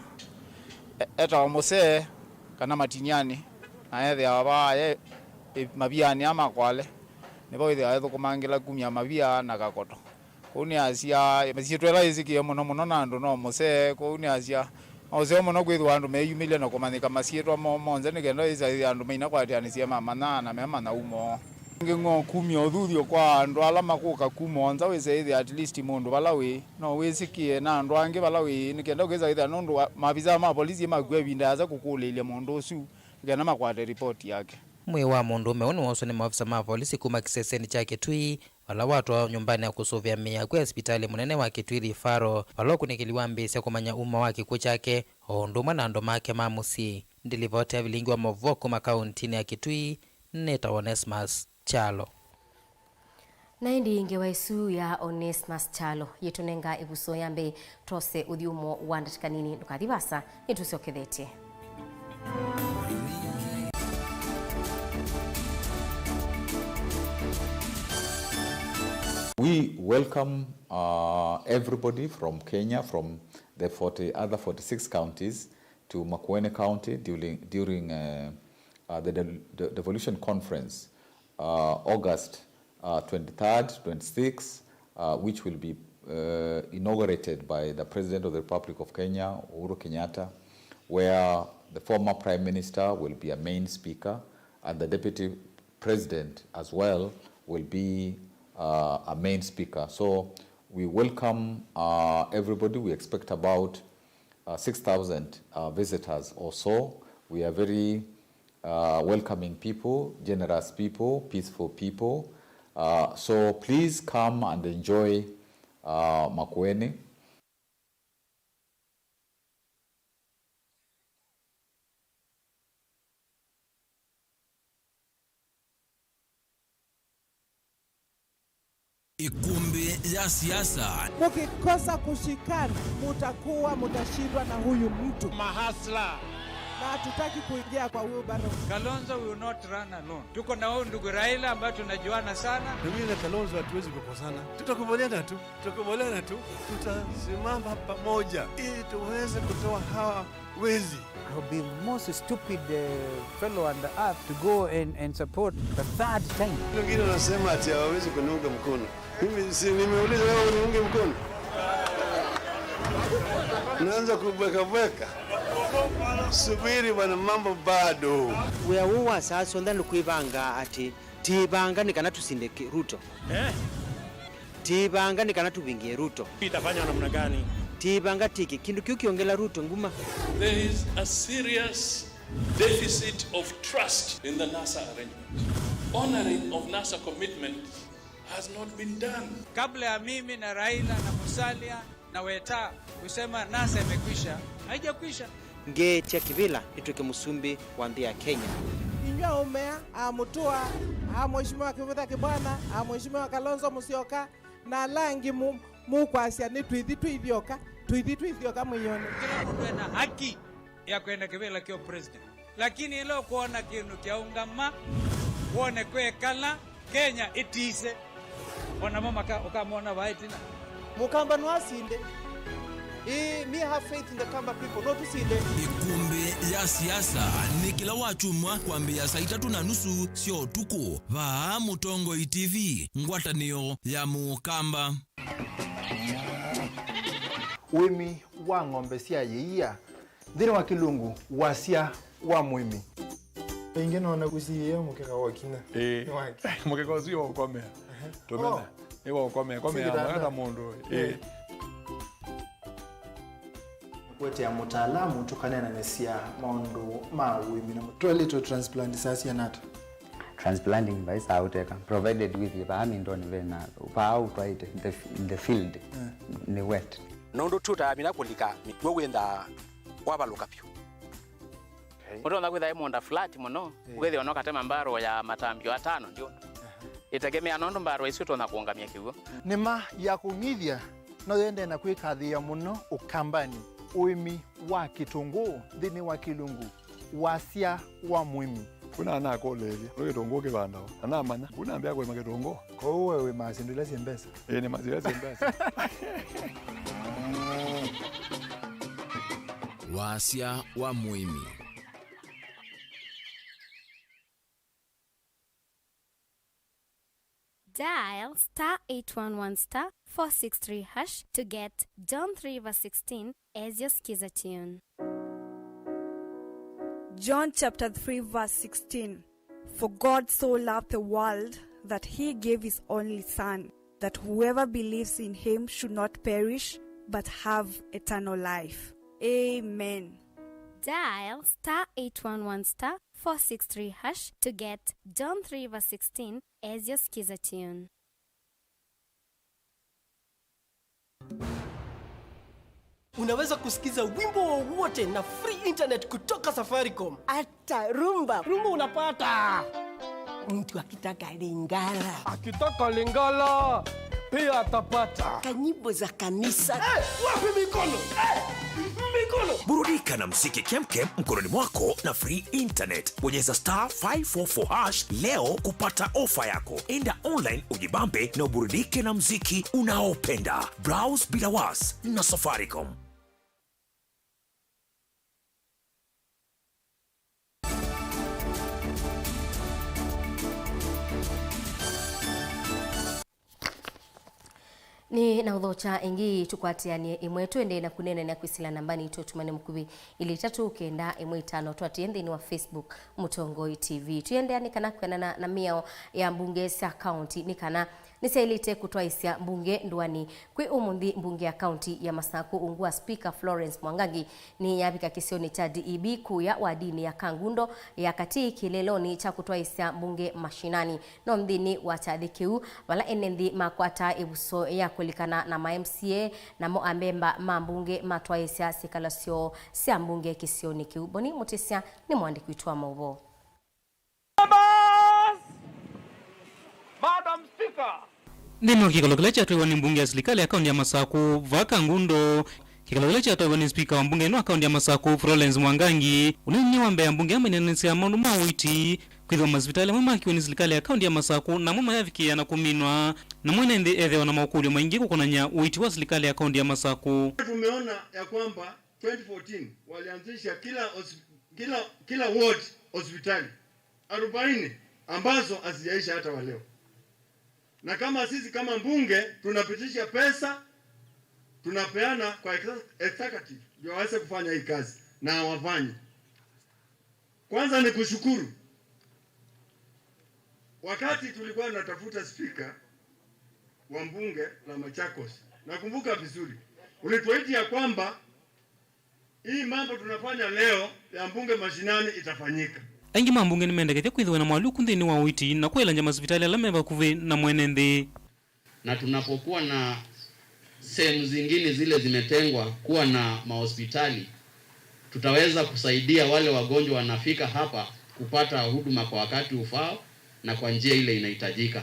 e-, etawa Mũsee kana Matinyani, na ethĩawa vaa ye ĩ-, mavianĩ aa ma Kwale, nĩvo wĩthĩawa ethũkũmangĩla kumya mavia na kakoto. Kwoou nĩasya, masyĩtwa ĩla yĩsĩkĩe mũno mũno na andũ no Mũsee. Kwoou nĩasya, no ũseo mũno kwĩthĩwa andũ meyumĩlya na kũmanyĩka masyĩtwa moo monthe, nĩ kenda wĩsa ĩthĩa andũ mainakwatĩanĩsya mamanya na memanya umo. Ĩngĩ ng'o kumya ũthuthyo kwa andũ ala makũka kuma o nza, wĩsa ĩthĩa at least mũndũ vala wĩ no wĩsĩkĩe na andũ angĩ vala wĩ, nĩ kenda ũkĩsa ĩthĩa nũndũ wa mavisaa ma polisi makua ĩvinda yasa kũkũlĩĩlya mũndũ ũsu nĩ kenda makwate ripoti yake. Mwĩĩ wa mũndũũme ũũ nĩwooswa nĩ maofisa ma volisi kuma kĩsesenĩ kya Kitui, vala watwawa nyũmbanĩ ya kũsũvĩa mĩĩ akw'ĩ ya sipitalĩ mũnene wa Kitui Referral, vala ũkunĩkĩli wambĩĩsya kũmanya umo wa kĩkw'ũ kyake, o ũndũ ũmwe na andũ make ma mũsyĩ. Ndilivoti ya vilingi wa maũvoo kuma kauntinĩ ya Kitui, nĩtawa Onesmus Kyalo. Na ĩndĩ ngewa ĩsu ya Onesmus Kyalo yĩtũnenga ĩvuso ya mbee. Twose ũthyũmũo wa ndatĩka nini, ndũkathi vaasa, nĩtũsyokethetye. We welcome, uh, everybody from Kenya, from the forty, other forty-six counties to Makueni County during, during, uh, uh, the de-, de-, devolution conference, uh, August, uh, twenty-third, twenty-sixth, uh, which will be, uh, inaugurated by the President of the Republic of Kenya, Uhuru Kenyatta, where the former Prime Minister will be a main speaker, and the Deputy President as well will be, uh, a main speaker. So we welcome, uh, everybody. We expect about, uh, six thousand, uh, visitors or so. We are very, uh, welcoming people, generous people, peaceful people. Uh, so please come and enjoy, uh, Makueni. Ikumbi ya siasa. Mkikosa kushikana, mutakuwa, mutashindwa na huyu mtu. Mahasla. Na hatutaki kuingia kwa wheelbarrow. Kalonzo will not run alone. Tuko na huyu ndugu Raila ambaye tunajuana sana. Mimi na Kalonzo hatuwezi kukosana. Tutakubaliana tu. Tutakubaliana tu. Tutasimama pamoja ili tuweze kutoa hawa wezi. I'll be the most stupid uh, fellow on the earth to go and, and support the third time. Wengine wanasema ati hawawezi kuniunga mkono. Mimi si nimeuliza wewe uniunge mkono? Naanza kubweka bweka. Subiri bwana, mambo bado. Wĩa ũũ wa saa syonthe nĩ kwĩvanga atĩ tĩĩvanga nĩ kana tũsinde kĩ-, Ruto. Eh? Tĩĩvanga nĩ kana tũvingĩe Ruto. Itafanywa namna gani? Tĩĩvanga tĩke kĩndũ kĩu kĩongela Ruto nguma. There is a serious deficit of trust in the NASA arrangement. Honoring of NASA commitments has not been done. Kabla ya mimi na Raila na Musalia na Weta kusema NASA imekwisha, haijakwisha. Ngeekya kĩvĩla nĩtw'ĩke mũsumbĩ wa nthĩ ya Kenya. Inyw'ĩ aũme aa, aa Mũtũa, aa Mheshimiwa Kĩvutha Kĩbwana, aa Mheshimiwa Kalonzo Musyoka, na ala angĩ mu-, mũkwasya nĩ tũithi twĩ ithyoka, tũithi twĩ ithyoka mwĩĩonĩ. Kĩla mũndũ ena haki ya kwenda kĩvĩla kya president. Lakini ĩla ũkwona kĩndũ kyaũngama, wone kwekala, Kenya ĩtise. O namo maka-, ũkamona vaa ĩtina. Mũkamba no asinde. Ĩĩ, me have faith in the Kamba people. No tũsinde. Ĩkũmbĩ ya siasa nĩ kĩla wakyumwa kwambĩĩa saa itatũ na nusu sya ũtukũ. Vaa Mũtongoi T V, ngwatanĩo ya Mũkamba. Ũĩmi wa ng'ombe sya yĩia nthĩnĩ wa kĩlungu, wasya wa mũĩmi. Ĩngĩ nona kũsiĩĩa mũkeka wa kinya. Ĩĩ. Nĩ wake. Mũkeka ũsu nĩ wa ũkomea. Ehe. Tũmena. Oh. Nĩ wa ũkomea. Komea. Sĩ kĩtanda. Mwaka ta mũndũ. Ĩĩ. Ĩĩ. Kũetea mũtaalamu tũkaneenanĩsya maũndũ ma ũĩmi na mũ-, twaĩlĩtwe transplant saa siana ata? Transplanting vai saa ũteka, provided with vaa mindoni vena, vaa ũtwaĩte, the, the field, eh, nĩ wet. Nũndũ tutamina kũlika mĩkw'ũ wĩnthaa wavalũka vyũ. Okay. Ũtonya kwĩtha ĩ mũũnda flat mũno, eh, ũkethĩa no katema mbarũ ya matambio atano ndio. Aha. Ĩtegemea nũndũ mbarũ isu ũtonya kũũngamya kĩw'ũ. Nĩma ya kũng'ithya no yendee na kwĩkathĩĩa mũno Ũkambanĩ, ũĩmi wa kĩtũngũũ nthĩnĩ wa kĩlungu, wasya wa mũĩmi. Kwĩna anakũlĩĩlya, nĩ kĩtũngũũ kĩvandawa? Na namanya, vu nambĩa kũĩma kĩtũngũũ. Kwoou we wĩmaa syĩndũ ila syĩ mbesa? Ĩĩ, nĩmaa syĩndũ ila syĩ mbesa. Wasya wa mũĩmi. Dial star eight one one star four six three hash to get John three verse sixteen as your skiza tune. John chapter three verse sixteen. For God so loved the world that he gave his only Son, that whoever believes in him should not perish but have eternal life. Amen. Dial star eight one one star four six three hash to get John three verse sixteen as your skiza tune. Unaweza kusikiza wimbo wowote na free internet kutoka Safaricom. Hata rumba. Rumba unapata. Mtu akitaka Lingala. Akitaka Lingala, pia atapata. Kanyimbo za kanisa. Eh, wapi mikono? Eh, mikono. Burudika na mziki kemkem mkononi mwako na free internet. Bonyeza star five four four hash leo kupata ofa yako. Enda online ujibambe na uburudike na mziki unaopenda. Browse bila was na Safaricom. Nĩ na ũthokya ĩngĩ tũkwatĩanĩe ĩmwe, tũendee na kũneenanĩa kwĩsĩla nambanĩ itũ, tũmane mũkuvĩ ilĩ itatũ kenda ĩmwe itano, twatĩe nthĩnĩ wa Facebook Mũtongoi T V. Tũiendeea nĩ kana kwĩanana na mĩao ya mbunge sya kaunti nĩ kana nĩsyaĩlĩte kũtwaĩsya mbunge ndũanĩ. Kwĩ ũmũnthĩ, mbunge ya kaunti ya Masakũ ungu wa Speaker Florence Mwangangi nĩyavika kĩsionĩ kya D E B kũya wadinĩ ya Kangundo ya katĩ kĩlelonĩ kya kũtwaĩsya mbunge mashinani. No nthĩnĩ wa kyathĩ kĩu, vala ene nthĩ makwataa ĩvuso ya kũlikana na ma M C A, namo amemba ma mbunge matwaĩsya syĩkalo syoo sya mbunge kĩsionĩ kĩu. Boni Mũtĩsya nĩ mũandĩki witũ wa maũvoo. Members! Madam Speaker! Nthĩnĩ wa kĩkalo kĩla kyatwaiwa nĩ mbunge ya silikalĩ ya kaunti ya Masakũ, vaa Kangundo, kĩkalo kĩla kyatwaiwa nĩ spika wa mbunge ĩno wa kaunti ya Masakũ, Florence Mwangangi, ũneenanie wa mbee ya mbunge amainenanisya maũndũ ma ũiiti, kwĩthĩwa masivitalĩ amwe maakiwe nĩ silikalĩ ya kaunti ya Masakũ, namo mayavikĩĩa na kũminwa, na mwene nthĩ ethĩawa na makũlyo maingĩ kũkonany'a ũiiti wa silikalĩ ya kaunti ya Masakũ. Tumeona ya kwamba twenty fourteen walianzisha kila hos-, kila, kila ward hospitali arobaini ambazo hazijaisha hata wa leo. Na kama sisi kama mbunge tunapitisha pesa, tunapeana kwa exe-, executive ndio waweze kufanya hii kazi na hawafanyi. Kwanza ni kushukuru, wakati tulikuwa tunatafuta spika wa mbunge la Machakos, nakumbuka vizuri, ulituahidi ya kwamba hii mambo tunafanya leo ya mbunge mashinani itafanyika. Aingĩ ma mbunge nĩmendekethya kwĩthĩwa na moalyũku nthĩnĩ wa ũiiti na kũĩlany'a masivitalĩ ala me vakuvĩ na mwene nthĩ. Na tunapokuwa na sehemu zingine zile zimetengwa kuwa na mahospitali, tutaweza kusaidia wale wagonjwa wanafika hapa kupata huduma kwa wakati ufao na kwa njia ile inahitajika.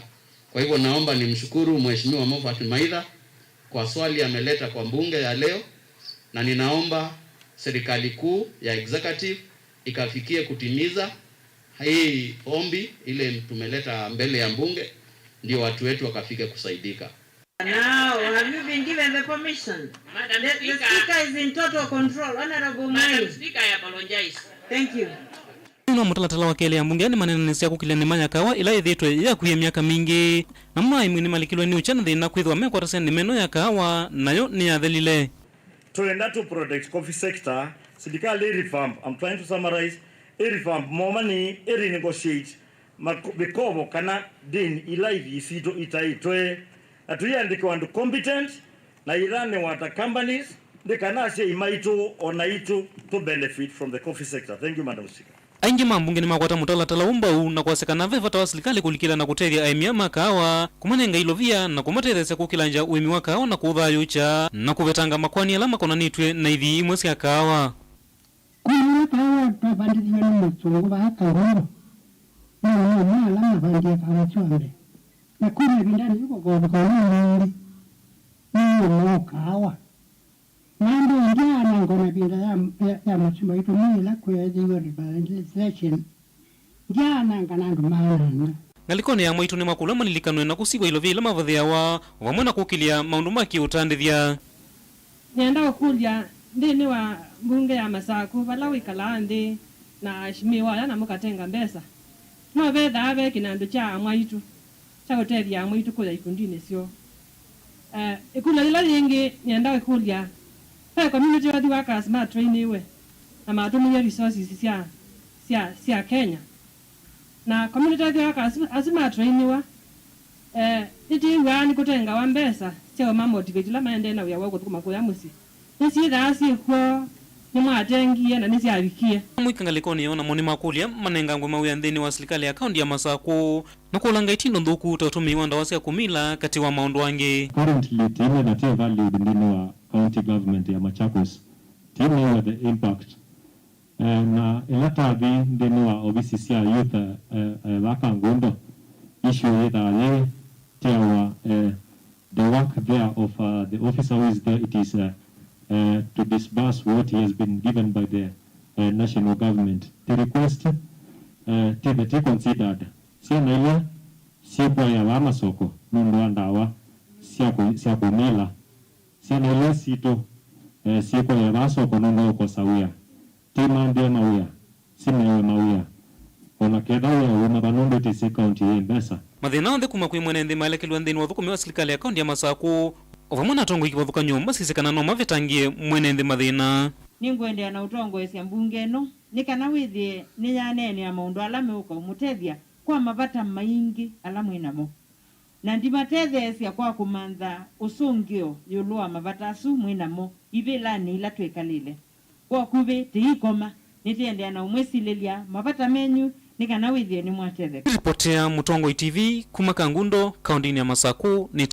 Kwa hivyo naomba nimshukuru Mheshimiwa Moffat Maitha kwa swali ameleta kwa mbunge ya leo, na ninaomba serikali kuu ya executive ikafikie kutimiza hii ombi ile tumeleta mbele ya mbunge, ndio watu wetu wakafike kusaidika. Now, have you been given the permission? Madam The, the Speaker. Speaker is in total control. Honorable Madam Mwai. Speaker, I apologize. Thank you. Nĩ mũtalatala wa kelĩ ya mbunge nĩmaneenanĩsya kũkilya nĩma ya kaawa ĩla yĩthĩĩtwe yakuie myaka mingĩ. Namo aĩmi nĩmalikilwe nĩ ũkya na thĩna kwĩthĩwa mekwatasya nĩma ĩno ya kaawa, nayo nĩyathelile. Twenda to protect coffee sector, silikalĩ ĩ revamp, I'm trying to summarize, ĩ revamp momani, ĩ renegotiate mako-, mĩkovo kana deni ila ithi sitũ itaĩtwe, na tũiandĩkĩwa andũ competent na iranewa ta companies, nĩ kana asyai maitũ o naitũ tũ benefit from the coffee sector. Thank you, Madam Speaker. Aingĩ ma mbunge nĩmakwata mũtalatala ũũ mbau na kwasya kana ve vata wa silikalĩ kũlikĩla na kũtethya aĩmi aa ma kaawa, kũmanenga ilovia na kũmatetheesya kũkĩlangya ũĩmi wa kaawa na kũũthayũũkya, na kũvetanga makoani ala makonanĩtw'e na ithii imwe sya kaawa. Kuma ĩla kaawa twavandĩthiw'e nĩ mũsũngũ vaa Kangundo, maũndũ amwe ala mavandie kaawa syonthe, na kuma ĩvindanĩ yĩu kũkoovĩka ũla ũngĩ nĩ ũĩmi wa kaawa. Nambĩa ndyaanangwa mavinda ya, ya, ya mũsyĩ waitũ nĩ ĩla kweethĩiwe liberalization. Ndyaananga na andũ maananga. Ngalĩkonĩ ya mwaitũ nĩmakũlwa malilikanwe na kũsiw'a ilovia ila mavathĩawa, vamwe na kũkĩlya maũndũ ma kĩũtandĩthya. Nĩenda ũkũlya, nthĩnĩ wa mbunge ya Masakũ, vala wĩkalaa nthĩ na ashimiwa aya na mũkatenga mbesa, no vethaa ve kĩnandũ kya amwaitũ kya ũtethya amwaitũ kũya ikundinĩ syoo? Eh, ĩkũlyo yĩla yĩngĩ nĩenda ĩkũlya, ve community health workers matrainiwe na matũmĩie resources sya, sya, sya Kenya, na community health workers asu, asu matrainiwa, eh, nĩtwĩw'aa nĩkũtengawa mbesa sya ũmamotivate ĩla maendee na wĩa wa kũthũkũma kũya mũsyĩ. Nĩsyĩthaa syĩ kw'o, nĩmwatengie na nĩsyavikie. Amwe ngalĩkonĩ yoo namo nĩmakũlya manengangwe mawĩa nthĩnĩ wa silikalĩ ya kaũnti ya Masakũ na kũlanga itindo nthũku ta ũtũmĩi wa ndawa sya kũmila katĩ wa maũndũ angĩ. Currently, tĩmĩtha tĩ valid nthĩnĩ wa county government ya Machakos. Tĩmĩw'a the impact. Eh, na ĩla tathi nthĩnĩ wa ovisi sya youth, eh, eh, eh, va Kangundo, issue yĩthaa yĩ teawa, eh, the work there of, uh, the officer who is there, it is, uh, uh, to disburse what he has been given by the, uh, national government. The request, uh, ti the, ti considered. Syana ila syĩkũaĩa vaa Masakũ nũndũ wa ndawa sya kũ-, sya kũmila. Syana ila sitũ, uh, syĩkũaĩa vaa Masakũ nũndũ wa kũkosa wĩa. Tĩmambĩe mawĩa. Sinewe mawĩa, o na ketha wĩa ũũmava nũndũ ĩtĩsĩ kaũnti yĩ mbesa. Mathĩna onthe kuma kwĩ mwene nthĩ maelekelw'a nthĩnĩ wa ũthũkũmi wa silikalĩ ya kaũnti ya Masakũ, o vamwe na atongoi kĩvathũkany'o masisye kana no mavetangĩe mwene nthĩ mathĩna. Nĩngũendeea na ũtongoesya mbunge ĩno nĩ kana wĩthĩe nĩyaneenea maũndũ ala meũka ũmũtethya kwa mavata maingĩ ala mwĩ namo. Na ndimatetheesya kwa kũmantha ũsũngĩo ĩũlũ wa mavata asu mwĩ namo ivĩlanĩ ila twĩkalĩle. Kwa ũkuvĩ, tĩikoma, nĩtĩendeea na ũmwĩsilĩlya mavata menyu nĩ kana wĩthĩe nĩmwatetheka. Nĩripotea Mũtongoi T V kuma Kangundo, kaũndĩnĩ ya Masakũ, nĩ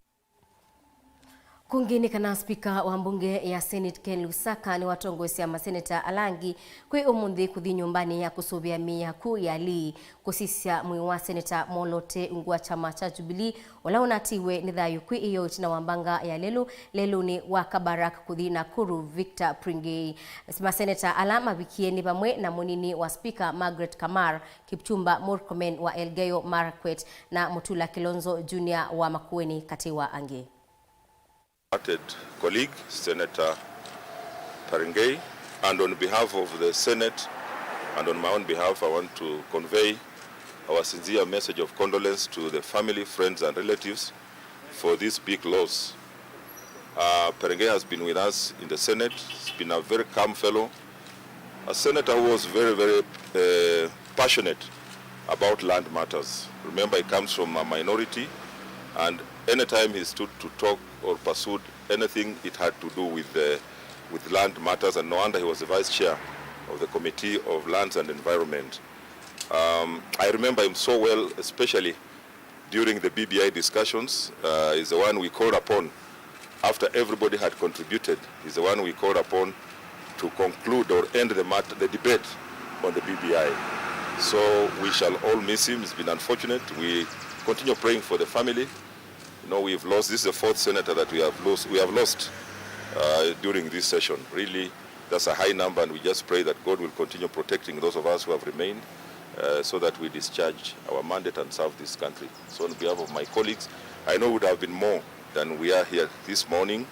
Kũngĩ nĩ kana spika wa mbunge ya Senate Ken Lusaka nĩwatongoesya maseneta ala angĩ kwĩ ũmũnthĩ kũthi nyũmbanĩ ya kũsũvĩa mĩĩ ya ku ya Lee kũsisya mwĩĩ wa seneta Molote ungu wa kyama kya Jubilee, ũla ũnatiiwe nĩ thayũ kwĩ ĩyoo ĩtina wa mbanga ya lelũ lelũnĩ wa Kabarak kũthi Nakuru, Victor Pringei. Maseneta ala mavikie nĩ vamwe na mũnini wa spika Margaret Kamar, Kipchumba Murkomen wa Elgeyo Marakwet, na Mutula Kilonzo Junior wa Makueni, katĩ wa angĩ. Departed colleague, Senator Parngei, And on behalf of the Senate and on my own behalf, I want to convey our sincere message of condolence to the family, friends, and relatives for this big loss. Uh, Perenge has been with us in the Senate. He's been a very calm fellow, a senator who was very, very, uh, passionate about land matters. Remember, he comes from a minority, and anytime he stood to talk or pursued anything, it had to do with the, with land matters, and no wonder he was the vice chair of the Committee of Lands and Environment. Um, I remember him so well, especially during the B B I discussions. Uh, he's the one we called upon after everybody had contributed. He's the one we called upon to conclude or end the mat-, the debate on the B B I. So we shall all miss him. It's been unfortunate. We continue praying for the family. You know, we've lost, this is the fourth senator that we have lost, we have lost, uh, during this session. Really, that's a high number, and we just pray that God will continue protecting those of us who have remained, uh, so that we discharge our mandate and serve this country. So on behalf of my colleagues, I know it would have been more than we are here this morning,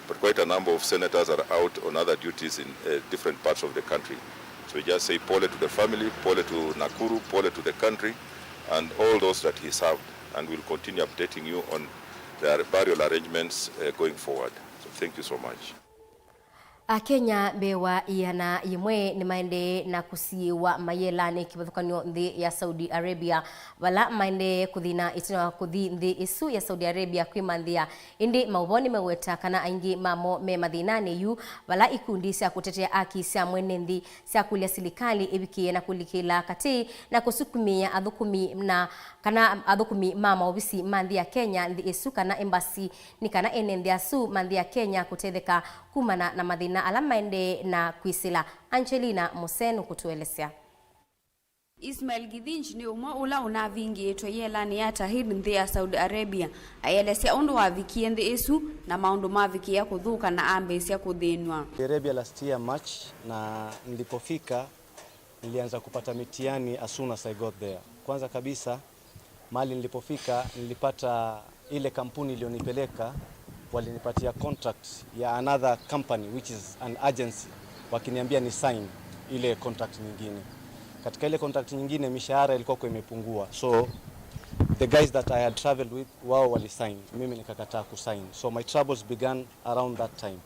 but quite a number of senators are out on other duties in, uh, different parts of the country. So we just say pole to the family, pole to Nakuru, pole to the country, and all those that he served. And we'll continue updating you on the burial arrangements, uh, going forward. So thank you so much. Akenya mbee wa ĩana yĩmwe nĩmaendee na kũsiĩĩwa mayĩelanĩ kĩvathũkany'o nthĩ ya Saudi Arabia, vala maendee kũthĩna ĩtina wa kũthi nthĩ ĩsu ya Saudi Arabia kwĩmanthĩa. Ĩndĩ maũvoo nĩmeweta kana aingĩ mamo me mathĩnanĩ yu, vala ikundi sya kũtetea aki sya mwene nthĩ syakũlya silikalĩ ĩvikĩe na kũlikĩla katĩ na kũsukumĩĩa athũkũmi na kana athũkũmi ma maovisi ma nthĩ ya Kenya nthĩ ĩsu kana embassy nĩ kana ene nthĩ asu ma nthĩ ya Kenya kũtetheka kumana na mathĩna ala maendee na kwĩsĩla. Angelina Mũsee nũkũtũelesya. Ismail Githinji nĩ ũmwe ũla ũnavingĩĩtwe yĩelanĩ ya Tahrir nthĩ ya Saudi Arabia. Aielesya ũndũ wavikie nthĩ ĩsu na maũndũ mavikĩĩa kũthũka na ambĩĩsya kũthĩnw'a. Arabia last year March, na nilipofika, nilianza kupata mitihani as soon as I got there. Kwanza kabisa, mahali nilipofika, nilipata ile kampuni iliyonipeleka, walinipatia contract ya another company, which is an agency, wakiniambia ni sign ile contract nyingine. Katika ile contract nyingine, mishahara ilikuwa kwa imepungua. So, the guys that I had traveled with, wao walisign. Mimi nikakataa kusign. So, my troubles began around that time.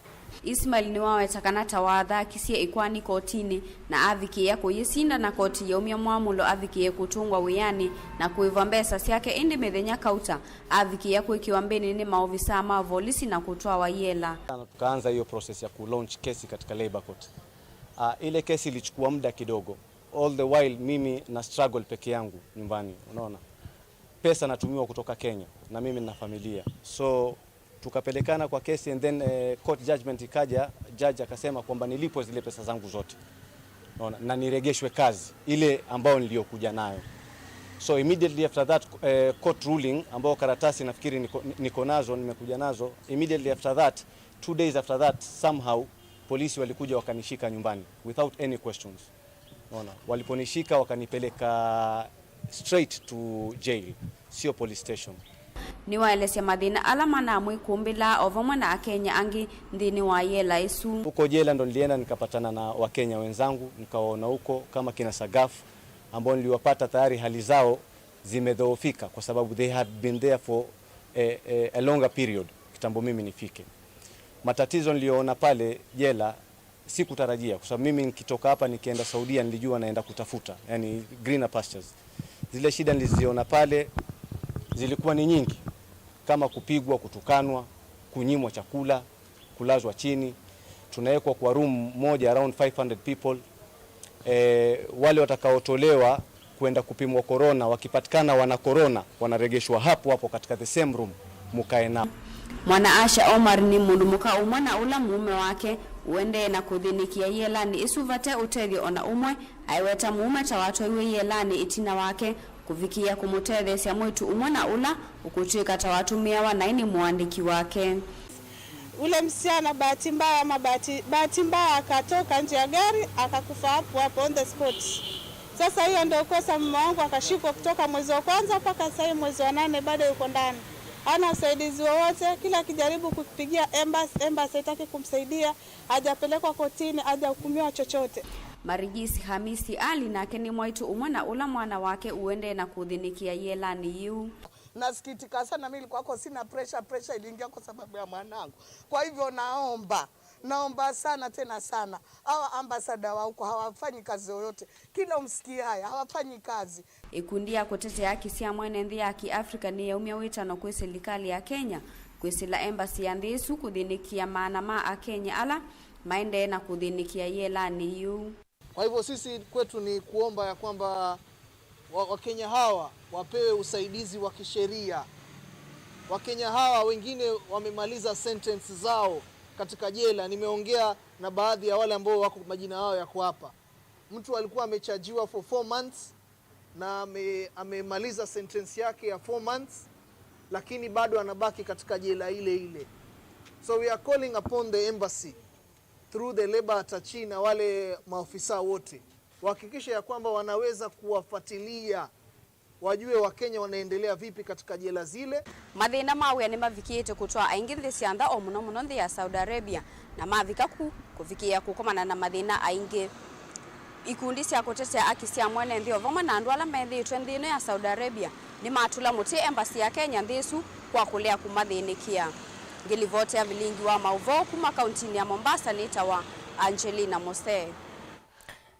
Ismail nĩwaweta kana ta wathakisye ĩkwani kotinĩ na avikĩĩa kũyĩsinda, na koti yaumya mwamũlo avikĩĩe kũtũngwa wĩanĩ na kũĩvwa mbesa syake, ĩndĩ mĩthenya kauta avikĩĩa kwĩkĩwa mbĩnĩ nĩ maovisaa ma volisi na kũtwawa yela. Tukaanza hiyo process ya ku launch kesi katika Labour Court. Ah, ile kesi ilichukua muda kidogo. All the while mimi na struggle peke yangu nyumbani, unaona. Pesa natumiwa kutoka Kenya na mimi nina familia. So tukapelekana kwa kesi and then, eh, court judgment ikaja, judge akasema kwamba nilipwe zile pesa zangu zote. Unaona, na niregeshwe kazi ile ambayo niliyokuja nayo. So immediately after that, eh, court ruling ambayo karatasi nafikiri niko, niko nazo, nimekuja nazo. Immediately after that, two days after that, somehow polisi walikuja wakanishika nyumbani without any questions. Unaona, waliponishika wakanipeleka straight to jail, sio police station. Nĩwaelesya mathĩna ala manamwĩkũmbĩlaa o vamwe na Akenya angĩ nthĩnĩ wa yela ĩsu. Huko jela ndo nilienda nikapatana na Wakenya wenzangu, nikawaona huko kama kina Sagaf, ambao niliwapata tayari hali zao zimedhoofika kwa sababu they had been there for a, a, a longer period kitambo mimi nifike. Matatizo niliyoona pale jela sikutarajia, kwa sababu mimi nikitoka hapa nikienda Saudia nilijua naenda kutafuta, yani greener pastures. Zile shida niliziona pale zilikuwa ni nyingi, kama kupigwa, kutukanwa, kunyimwa chakula, kulazwa chini. Tunawekwa kwa room moja, around five hundred people. Eh, wale watakaotolewa kwenda kupimwa corona, wakipatikana wana corona, wanaregeshwa hapo hapo katika the same room, mukae nao. Mwana-a-asya Omar nĩ mũndũ mũka ũmwe na ũla mũũme wake ũendee na kũthĩnĩkĩa yĩelanĩ ĩsu vate ũtethyo o na ũmwe. Aiweta mũũme ta watwaiwe yĩelanĩ ĩtina wake kũvikĩĩa kũmũtetheesya mwĩĩtu ũmwe na ũla ũkũtw'ĩka ta watũmĩawa naĩ nĩ mũandĩki wake. Ule msichana bahati mbaya ama bahati, bahati mbaya akatoka nje ya gari, akakufa hapo hapo on the spot. Sasa hiyo ndio kosa, mume wangu akashikwa kutoka mwezi wa kwanza mpaka sasa hivi mwezi wa nane bado yuko ndani. Hana usaidizi wowote, kila akijaribu kupigia embassy, embassy haitaki kumsaidia, hajapelekwa kotini, hajahukumiwa chochote. Marigisi Hamisi Ali nake nĩ mwaitũ ũmwe na ũla mwana wake ũendee na kũthĩnĩkĩa ĩelanĩ yĩu. Nasikitika sana, mimi nilikuwa kwa sina pressure, pressure iliingia kwa sababu ya mwanangu. Kwa hivyo naomba, naomba sana tena sana. Hawa ambassador wa huko hawafanyi kazi yoyote. Kila umsikiaye hawafanyi kazi. Ĩkundi ya kũtetea haki sya mwene nthĩ ya Kĩafrika nĩyaumya wĩtano kwĩ silikalĩ ya Kenya kwĩsĩla embassy ya nthĩ ĩsu kũthĩnĩkĩa maana ma Akenya ala maendee na kũthĩnĩkĩa ĩelanĩ yĩu. Kwa hivyo sisi kwetu ni kuomba ya kwamba wa, Wakenya hawa wapewe usaidizi wa kisheria. Wakenya hawa wengine wamemaliza sentence zao katika jela. Nimeongea na baadhi ya wale ambao wako majina yao yako hapa. Mtu alikuwa amechajiwa for four months na ame, amemaliza sentence yake ya four months, lakini bado anabaki katika jela ile ile. So we are calling upon the embassy through the labour attaché na wale maofisa wote wahakikishe ya kwamba wanaweza kuwafuatilia, wajue Wakenya wanaendelea vipi katika jela zile. Mathĩna ma wĩa nĩmavikĩĩte kũtwaa aingĩ nthĩ sya nza, o mũno mũno nthĩ ya Saudi Arabia, na mavika ku, kũvikĩĩa kũkomana na mathĩna aingĩ. Ikundi sya kũtetea haki sya mwene nthĩ o vamwe na andũ ala methĩĩtwe nthĩ ĩno ya Saudi Arabia nĩmatũla mũtĩ embassy ya Kenya nthĩ ĩsu kwa kũlea kũmathĩnĩkĩa. Ngĩlivoti ya vilingi wa maũvoo kuma kauntinĩ ya Mombasa nĩtawa Angelina Mose.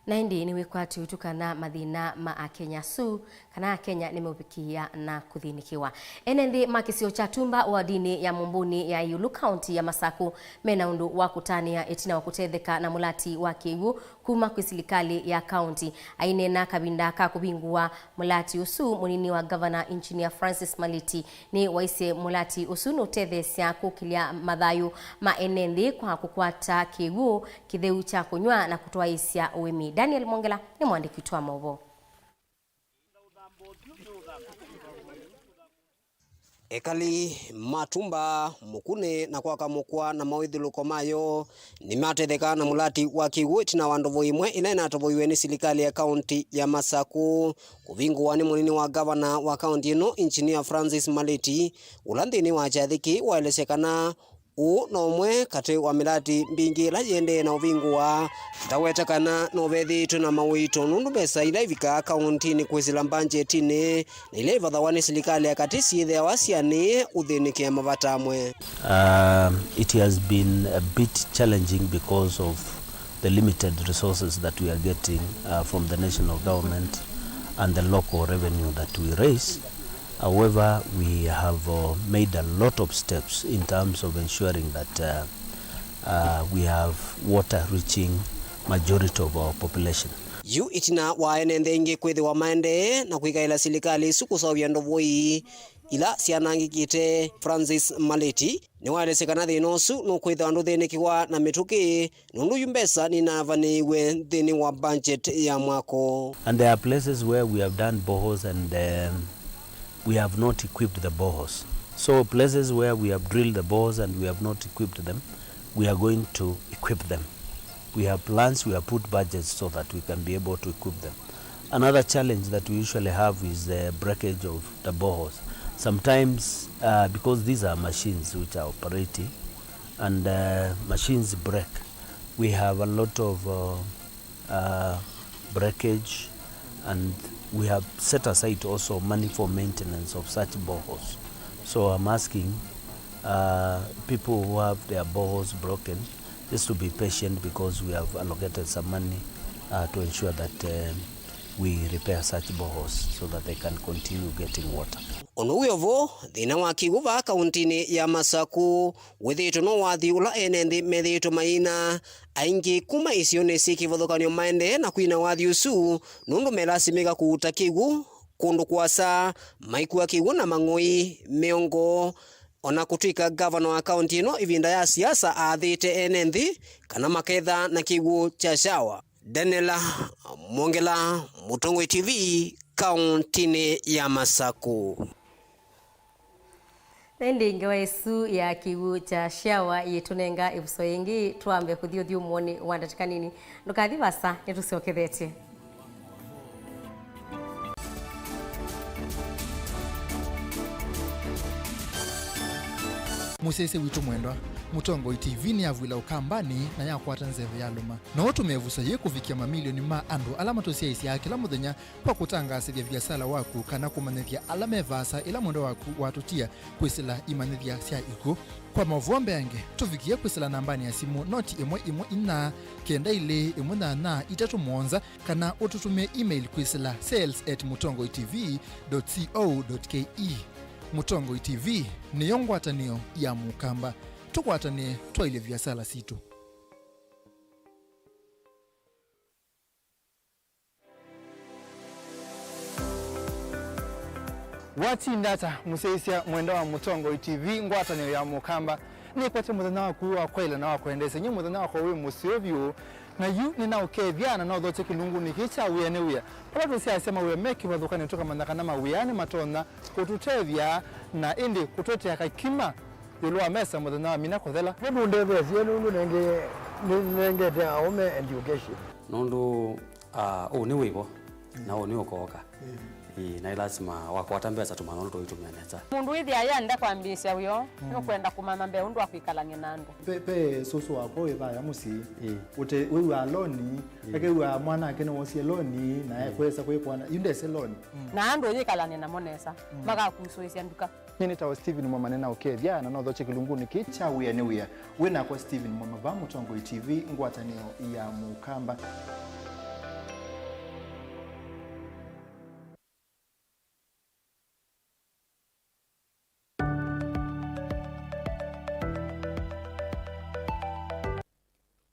Na ĩndĩ nĩ wĩkwatyo witũ kana mathĩna ma Akenya asu kana Akenya nĩmeũvikĩĩa na kũthĩnĩkĩwa. Ene nthĩ ma kĩsio kya Tumba wardinĩ ya Mũmbũnĩ ya ĩũlũ kaunti ya Masaku mena ũndũ wa kũtanĩa ĩtina wa kũtetheka na mũlati wa kĩw'ũ kuma kwĩ silikalĩ ya kaunti. Aineena kavinda ka kũvingũa mũlati ũsu, mũnini wa ngavana Engineer Francis Maliti nĩwaisye mũlati ũsu nũtetheesya kũkĩlya mathayũ ma ene nthĩ kwa kũkwata kĩw'ũ kĩtheu kya kũnyw'a na kũtwaĩĩsya ũĩmi. Daniel Mwongela nĩ mũandĩki witũ wa maũvoo. Ekali ma Tumba, Mũkunĩ na kwa Kamũkwa na mawĩthyũlũko mayo nĩmatetheka na mũlati wa kĩw'ũ ĩtina wa ndovo ĩmwe ĩla ĩnatovoiwe nĩ silikalĩ ya kaunti ya Masaku kũvingũwa nĩ mũnini wa ngavana wa kaunti ĩno, Engineer Francis Maliti, ũla nthĩnĩ wa kyathĩ kĩĩ waelesya kana Ũũ no ũmwe katĩ wa mĩlati mbingĩ ĩla yĩendee na ũvingũa. Ndaweta kana no vethĩĩtwe na maũito nũndũ mbesa ila ivikaa kaũntinĩ kwĩsĩla mbanjetinĩ na ila ivathawa nĩ silikalĩ ya katĩ syĩthĩawa syanĩe ũthĩnĩkĩa mavata amwe. Uh, it has been a bit challenging because of the limited resources that we are getting, uh, from the national government and the local revenue that we raise. However, we have, uh, made a lot of steps in terms of ensuring that, uh, uh, we have water reaching majority of our population. Yu ĩtina wa ene nthĩ ingĩ kwĩthĩwa maendee na kwĩkaĩla silikalĩ ĩsu kũseũvya ndovo ii ila syanangĩkĩte, Francis Maliti nĩwaelesya kana thĩna ũsu nũkwĩthĩwa ndũthĩnĩkĩwa na mĩtũkĩ nũndũ yu mbesa nĩnavanĩiwe nthĩnĩ wa budget ya mwako. And there are places where we have done boreholes and, um, we have not equipped the boreholes. So places where we have drilled the boreholes and we have not equipped them, we are going to equip them. We have plans, we have put budgets so that we can be able to equip them. Another challenge that we usually have is the breakage of the boreholes. Sometimes, uh, because these are machines which are operating, and, uh, machines break. We have a lot of, uh, uh, breakage, and we have set aside also money for maintenance of such boreholes. So I'm asking, uh, people who have their boreholes broken just to be patient, because we have allocated some money, uh, to ensure that, uh, we repair such boreholes so that they can continue getting water. O na wĩ o vo, thĩna wa kĩw'ũ vaa kaũntinĩ ya Masaku wĩthĩĩtwe no wathi ũla ene nthĩ methĩĩtwe maina. Aingĩ kuma isionĩ syĩ kĩvathũkany'o maendee na kwina wathi ũsu nũndũ melasimĩka kũuta kĩw'ũ kũndũ kũasa, maikua kĩw'ũ na mang'oi, mĩongo, o na kũtw'ĩka ngavana wa kaũnti ĩno ĩvinda ya siasa aathĩte ene nthĩ kana maketha na kĩw'ũ kya shawa. Daniel Mwongela, Mũtongoi T V, kaũntinĩ ya Masaku. Na ĩndĩ ngewa ĩsu ya kĩw'ũ kya shawa yĩtũnenga ĩvuso yĩngĩ, twambe kũthi ũthyũmũonĩ wa ndatĩka nini. Ndũkathi vaasa, nĩtũsyokethetye. Mũsyaĩĩsya witũ mwendwa, Mũtongoi T V nĩyavw'ĩla Ũkambanĩ na yakwata nzeve ya lũma. No ũtũmĩe ĩvuso yĩĩ kũvikĩa mamilioni ma andũ ala matũsyaĩĩsyaa kĩla mũthenya kwa kũtangaasĩthya viasala waku kana kũmanyĩthya ala me vaasa ĩla mwendwa waku watũtia kwĩsĩla imanyĩthya sya ikw'ũ. Kwa maũvoo mbeange, tũvikĩe kwĩsĩla nambanĩ ya simũ noti ĩmwe ĩmwe inya, kenda ilĩ ĩmwe nyanya itatũ mũonza, kana ũtũtũmĩe email kwĩsĩla sales at mutongoi T V dot co dot K E. Mũtongoi T V nĩyo ngwatanĩo ya Mũkamba. Tũkwatanĩe twaĩlye viasala sitũ. Watinda ata, mũsyaĩĩsya mwendwa wa Mũtongoi T V, ngwatanĩo ya Mũkamba? Nĩkwete mũthenya waku wa kwaĩla na wa kwendeesya, nyie mũthenya wakwa wĩ mũseo vyũ, na yu nĩnaũkethya na nothokye kĩlungunĩ kĩĩ kya wĩa nĩ wĩa, vala tũsyaasya mawĩa me kĩvathũkanĩo, tũkamanya kana mawĩa nĩmatonya kũtũtethya na ĩndĩ kũtũetea kakima ĩũlũ wa mesa mũthenya wa mina kũthela. Nĩtũndetheesye nũndũ nenge-, nĩnengete aũme education. Nũndũ, ah, ũũ nĩ wĩvo, na ũũ nĩ ũkooka. Ĩĩ, na ĩ lasima wakwata mbesa tũmanya ũndũ tũitũmĩa nesa. Mũndũ wĩthĩa yenda kwambĩĩsya wĩoo, nũkwenda kũmanya mbee ũndũ wa kwĩkalany'a na andũ. Pe, pe sũsũ wakwa wĩ vaya mũsyĩ. Ĩĩ. Ũte, wĩw'aa loni, ĩĩ, akew'aa mwana ake nĩwosie loni, na ekwesa kwĩkwana, yu ndese loni. Na andũ ũyĩkalany'a namo nesa, makakusũĩsya nduka. Nyie nĩtawa Stephen Mwamane na ũkethya na nothokye kĩlungunĩ kĩĩ kya wĩa nĩ wĩa. Wĩ nakwa Stephen Mwama va Mũtongoi T V, ngwatanĩo ya Mũkamba.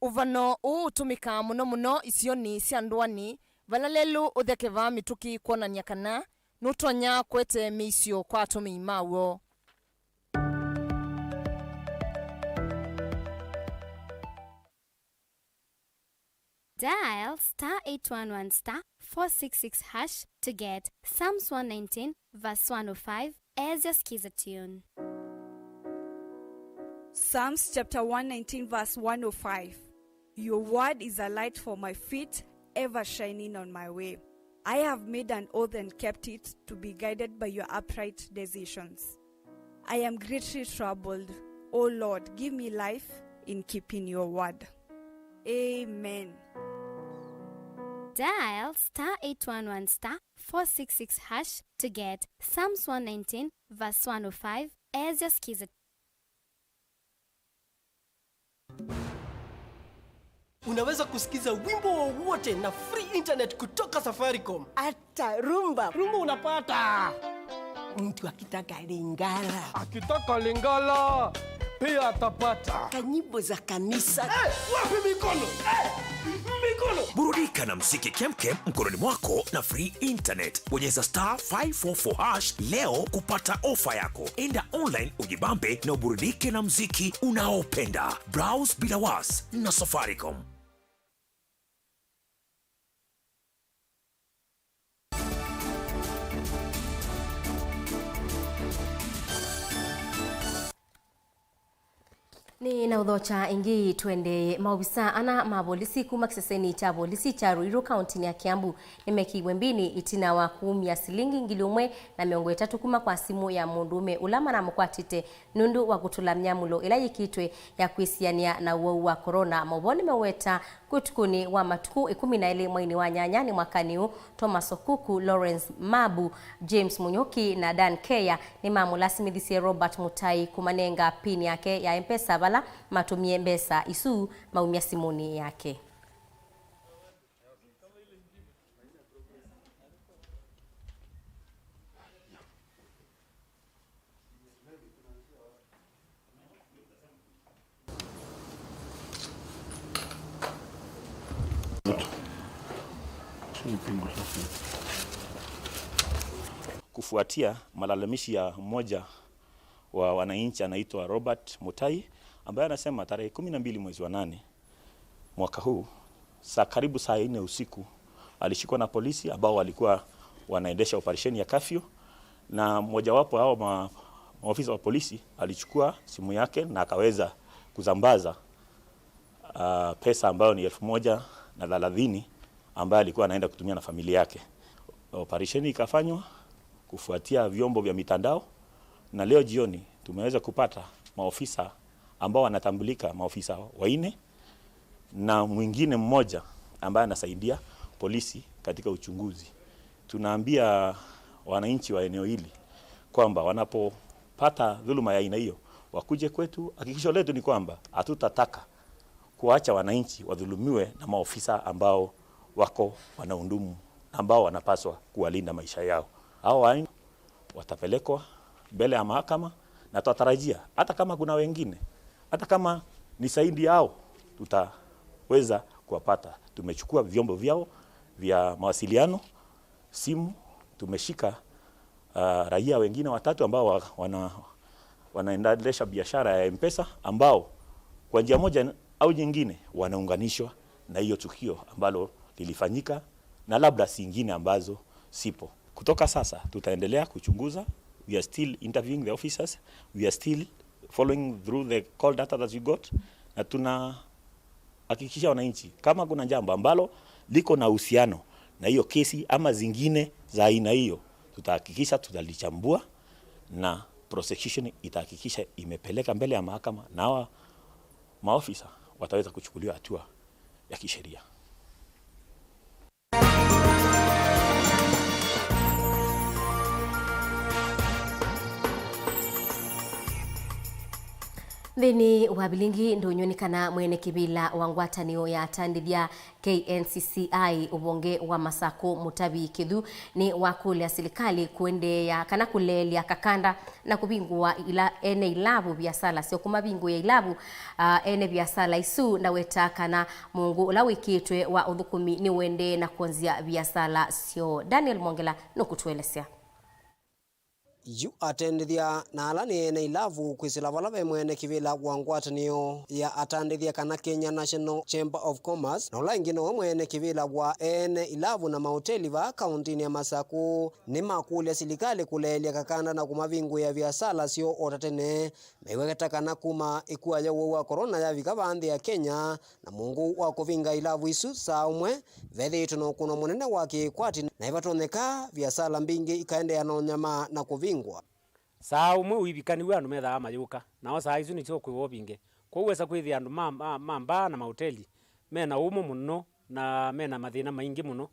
Ũvano ũũ ũtũmĩkaa mũno mũno isionĩ sya ndũanĩ, vala lelũ ũthekevaa mĩtũkĩ kwonany'a kana nũtonya kũete mĩisyo kwa atũmĩi maw'o. Dial star eight one one star four six six hash to get Psalms one nineteen verse one oh five as your skiza tune. Psalms chapter one nineteen verse one oh five. Your word is a light for my feet, ever shining on my way. I have made an oath and kept it, to be guided by your upright decisions. I am greatly troubled. O Lord, give me life in keeping your word. Amen. Dial star eight one one star four six six hash to get Psalms one nineteen verse one oh five as your skiza. Unaweza kusikiza wimbo wowote na free internet kutoka Safaricom. Hata rumba. Rumba unapata. Mtu akitaka Lingala. Akitaka Lingala, pia atapata. Kanyimbo za kanisa. Eh, wapi mikono? Eh, mikono. Burudika na mziki kemkem mkononi mwako na free internet. Bonyeza star five four four hash leo kupata ofa yako. Enda online ujibambe na uburudike na mziki unaopenda. Browse bila was na Safaricom. Nĩ na ũthokya ĩngĩ, tũendee. Maovisa ana ma volisi kuma kĩsesenĩ kya volisi kya Ruiru kauntinĩ ya Kiambu nĩmekĩiwe mbinĩ ĩtina wa kuumya silingi ngili ũmwe na mĩongo ĩtatũ kuma kwa simũ ya mũndũũme ũla manamũkwatĩte nũndũ wa kũtũla myamũlo ĩla yĩkĩtwe ya kwĩsianĩa na ũwau wa corona. Maũvoo nĩmeũweta kwĩ ũtukũnĩ wa matukũ ĩkũmi na elĩ mweinĩ wa nyanya nĩ mwakanĩ ũũ, Thomas Okuku, Lawrence Mabu, James Munyuki na Dan Keya nĩmamũlasimĩthisye Robert Mutai kũmanenga pin yake ya M-Pesa vala matũmie mbesa isu maumya simũnĩ yake. Kufuatia malalamishi ya mmoja wa wananchi anaitwa Robert Mutai, ambaye anasema tarehe kumi na mbili mwezi wa nane, mwaka huu, saa karibu saa nne usiku, alishikwa na polisi ambao walikuwa wanaendesha operesheni ya kafyu, na mmojawapo hao ma-, maofisa wa polisi alichukua simu yake na akaweza kuzambaza, ah, pesa ambayo ni elfu moja na thelathini ambayo alikuwa anaenda kutumia na familia yake. Operesheni ikafanywa kufuatia vyombo vya mitandao, na leo jioni tumeweza kupata maofisa ambao wanatambulika, maofisa wanne, na mwingine mmoja ambaye anasaidia polisi katika uchunguzi. Tunaambia wananchi wa eneo hili kwamba wanapopata dhuluma ya aina hiyo, wakuje kwetu. Hakikisho letu ni kwamba hatutataka kuacha wananchi wadhulumiwe na maofisa ambao wako wanahudumu, ambao wanapaswa kuwalinda maisha yao. Hao wa- watapelekwa mbele ya mahakama, na twatarajia hata kama kuna wengine, hata kama ni zaidi yao, tutaweza kuwapata. Tumechukua vyombo vyao vya mawasiliano, simu, tumeshika, ah, raia wengine watatu ambao wa- wana- wanaendesha biashara ya M-Pesa, ambao kwa njia moja au nyingine wanaunganishwa na hiyo tukio ambalo lilifanyika, na labda zingine ambazo sipo. Kutoka sasa tutaendelea kuchunguza. We are still interviewing the officers. We are still following through the call data that we got, na tunahakikishia wananchi kama kuna jambo ambalo liko na uhusiano na hiyo kesi ama zingine za aina hiyo, tutahakikisha tutalichambua na prosecution itahakikisha imepeleka mbele ya mahakama, na hawa maofisa wataweza kuchukuliwa hatua ya kisheria. Nthĩnĩ wa vilingi ndũnyũ nĩ kana mwene kĩvĩla wa ngwatanĩo ya atandĩthya K N C C I ũvonge wa Masakũ Mũtavi Kĩthu nĩ wakũlya silikalĩ kũendeea kana kũleelya kakanda na kũvingũa ila ene ilavu viasala syoo. Kũmavingũĩa ilavu, ah, ene viasala isu, ndaweta kana mũungu ũla wĩkĩtwe wa ũthũkũmi nĩũendee na kwonzya viasala syoo. Daniel Mwongela nũkũtũelesya. Yu atendethya na ala nĩ ene ilavu kwĩsĩla vala ve mwene kĩvĩla wa ngwatanĩo ya atandĩthya kana Kenya National Chamber of Commerce, na ũla ĩngĩ nowe mwene kĩvĩla wa ene ilavu na maoteli vaa kaũntĩnĩ ya Masakũ, nĩmakũlya silikalĩ kũleelya kakanda na kũmavingũĩa viasala syoo o ta tene, maiweta kana kuma ĩkua ya ũwau wa corona yavika vaa nthĩ ya Kenya, na mũungu wa kũvinga ilavu isu saa ũmwe, vethĩĩtwe na ũkũno mũnene wa kĩĩkwati, na ĩvatonyeka viasala mbingĩ ikaendeea na ũnyamaa na kũvingwa. Saa ũmwe ũivika nĩw'o andũ methaa mayũka, nao saa isu nĩsyo kwĩw'a ũvinge. Kwoou wesa kwĩthĩa andũ ma, ma, ma mbaa na maoteli me na ũmũ mũno na me na mathĩna maingĩ mũno.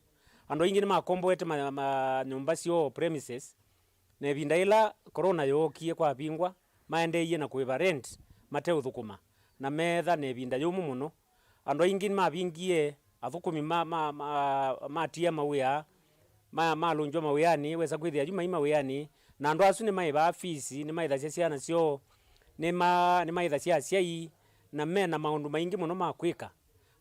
Andũ aingĩ nĩmakomboete ma, ma, nyũmba syoo, premises, na ĩvinda yĩla corona yookie kwavingwa, maendeeie na kũĩva rent mateũthũkũma, na meetha na ĩvinda yũmũ mũno. Andũ aingĩ nĩmavingie, athũkũmi ma, ma, ma, matia mawĩa, ma, malũngywa mawĩanĩ, wesa kwĩthĩa yu mai mawĩanĩ, na andũ asu nĩmaĩvaa fees, nĩmaĩthasya syana syoo, nĩma, nĩmaĩthasya asyai, na me na maũndũ maingĩ mũno ma kwĩka.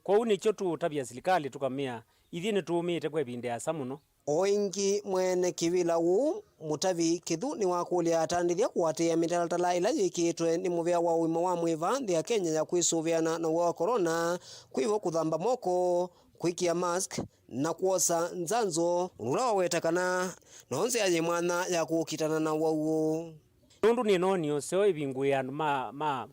Kwoou nĩkyo tũũtavya silikalĩ tũkamea, ithyĩ nĩtũũmĩĩte kwa ĩvinda ĩasa mũno. O ĩngĩ, mwene kĩvĩla ũũ, Mũtavi Kĩthu, nĩwakũlya atandĩthya kũatĩĩa mĩtalatala ĩla yĩkĩĩtwe nĩ mũvĩa wa ũima wa mwĩĩ vaa nthĩ ya Kenya ya kwĩsũvĩana na ũwau wa corona, kwĩvo kũthamba moko, kwĩkĩa mask, na kwosa nzanzo, ũndũ ũla waweta kana no nzĩa yĩ mwanya ya kũkitana na ũwau ũũ. Nũndũ nĩnonie ũseo ĩvingũĩe andũ ma, ma,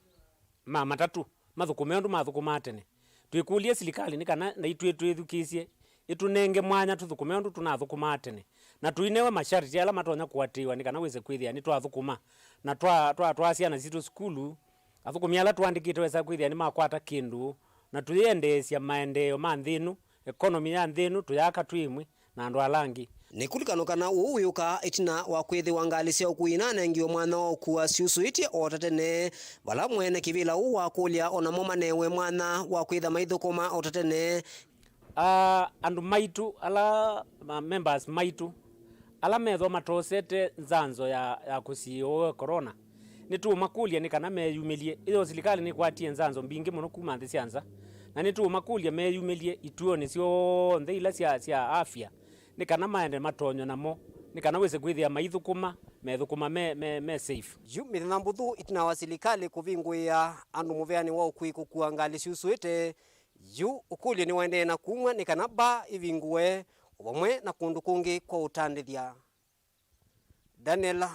ma matatũ mathũkũme ũndũ mathũkũmaa tene. Twĩkũlye silikalĩ nĩ kana naitw'ĩ twĩthukĩĩsye, ĩtũnenge mwanya tũthũkũme ũndũ tũnathũkũmaa tene, na tũinewe masharti ala matonya kũatĩĩwa nĩ kana wĩse kwĩthĩa nĩtwathũkũma, na twa, twatwaa syana sitũ sukulu, athũkũmi ala tũandĩkĩte wesa kwĩthĩa nĩmakwata kĩndũ, na tũyĩendeesya maendeeo ma nthĩ ĩno, economy ya nthĩ ĩno, tũyaka twĩ ĩmwe na andũ ala angĩ. Nĩkũlikanwa kana ũu wĩũka ĩtina wa kwĩthĩwa ngalĩ sya ũkui inanengiwe mwanya wa ũkua syusũĩtye o ta tene, vala mwene kĩvĩla ũũ wakũlya o namo manewe mwanya wa kwĩtha maithũkũma o ta tene. Ah, andũ maitũ ala, ma members maitũ ala methwa matosete nzanzo ya, ya kũsiĩĩa ũwau wa corona, nĩtũũmakũlya nĩ kana meyumĩlye. Ĩthĩwa silikalĩ nĩkwatie nzanzo mbingĩ mũno kuma nthĩ sya nza, na nĩtũũmakũlya meyumĩlye ituonĩ syonthe ila sya, sya afya, nĩ kana maende matonywe namo, nĩ kana wĩse kwĩthĩa maithũkũma, methũkũma me, me, me safe. Yu mĩthenya mbũthũ ĩtina wa silikalĩ kũvingũĩa andũ mũvĩanĩ wa ũkui kũkua ngalĩ syusũĩte, yu ũkũlyo nĩwaendee na kumw'a nĩ kana mbaa ivingũwe, o vamwe na kũndũ kũngĩ kwa ũtandĩthya. Daniel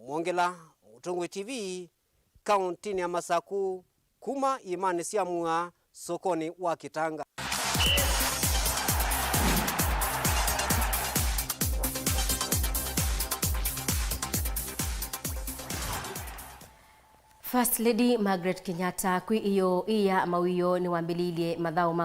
Mwongela, Mũtongoi T V, kaũntĩnĩ ya Masakũ, kuma iĩmanĩ sya Mua, sokonĩ wa Kitanga. First Lady Margaret Kenyatta kwĩ ĩyoo ĩĩ ya mawĩoo nĩwambĩlĩilye mathaũ ma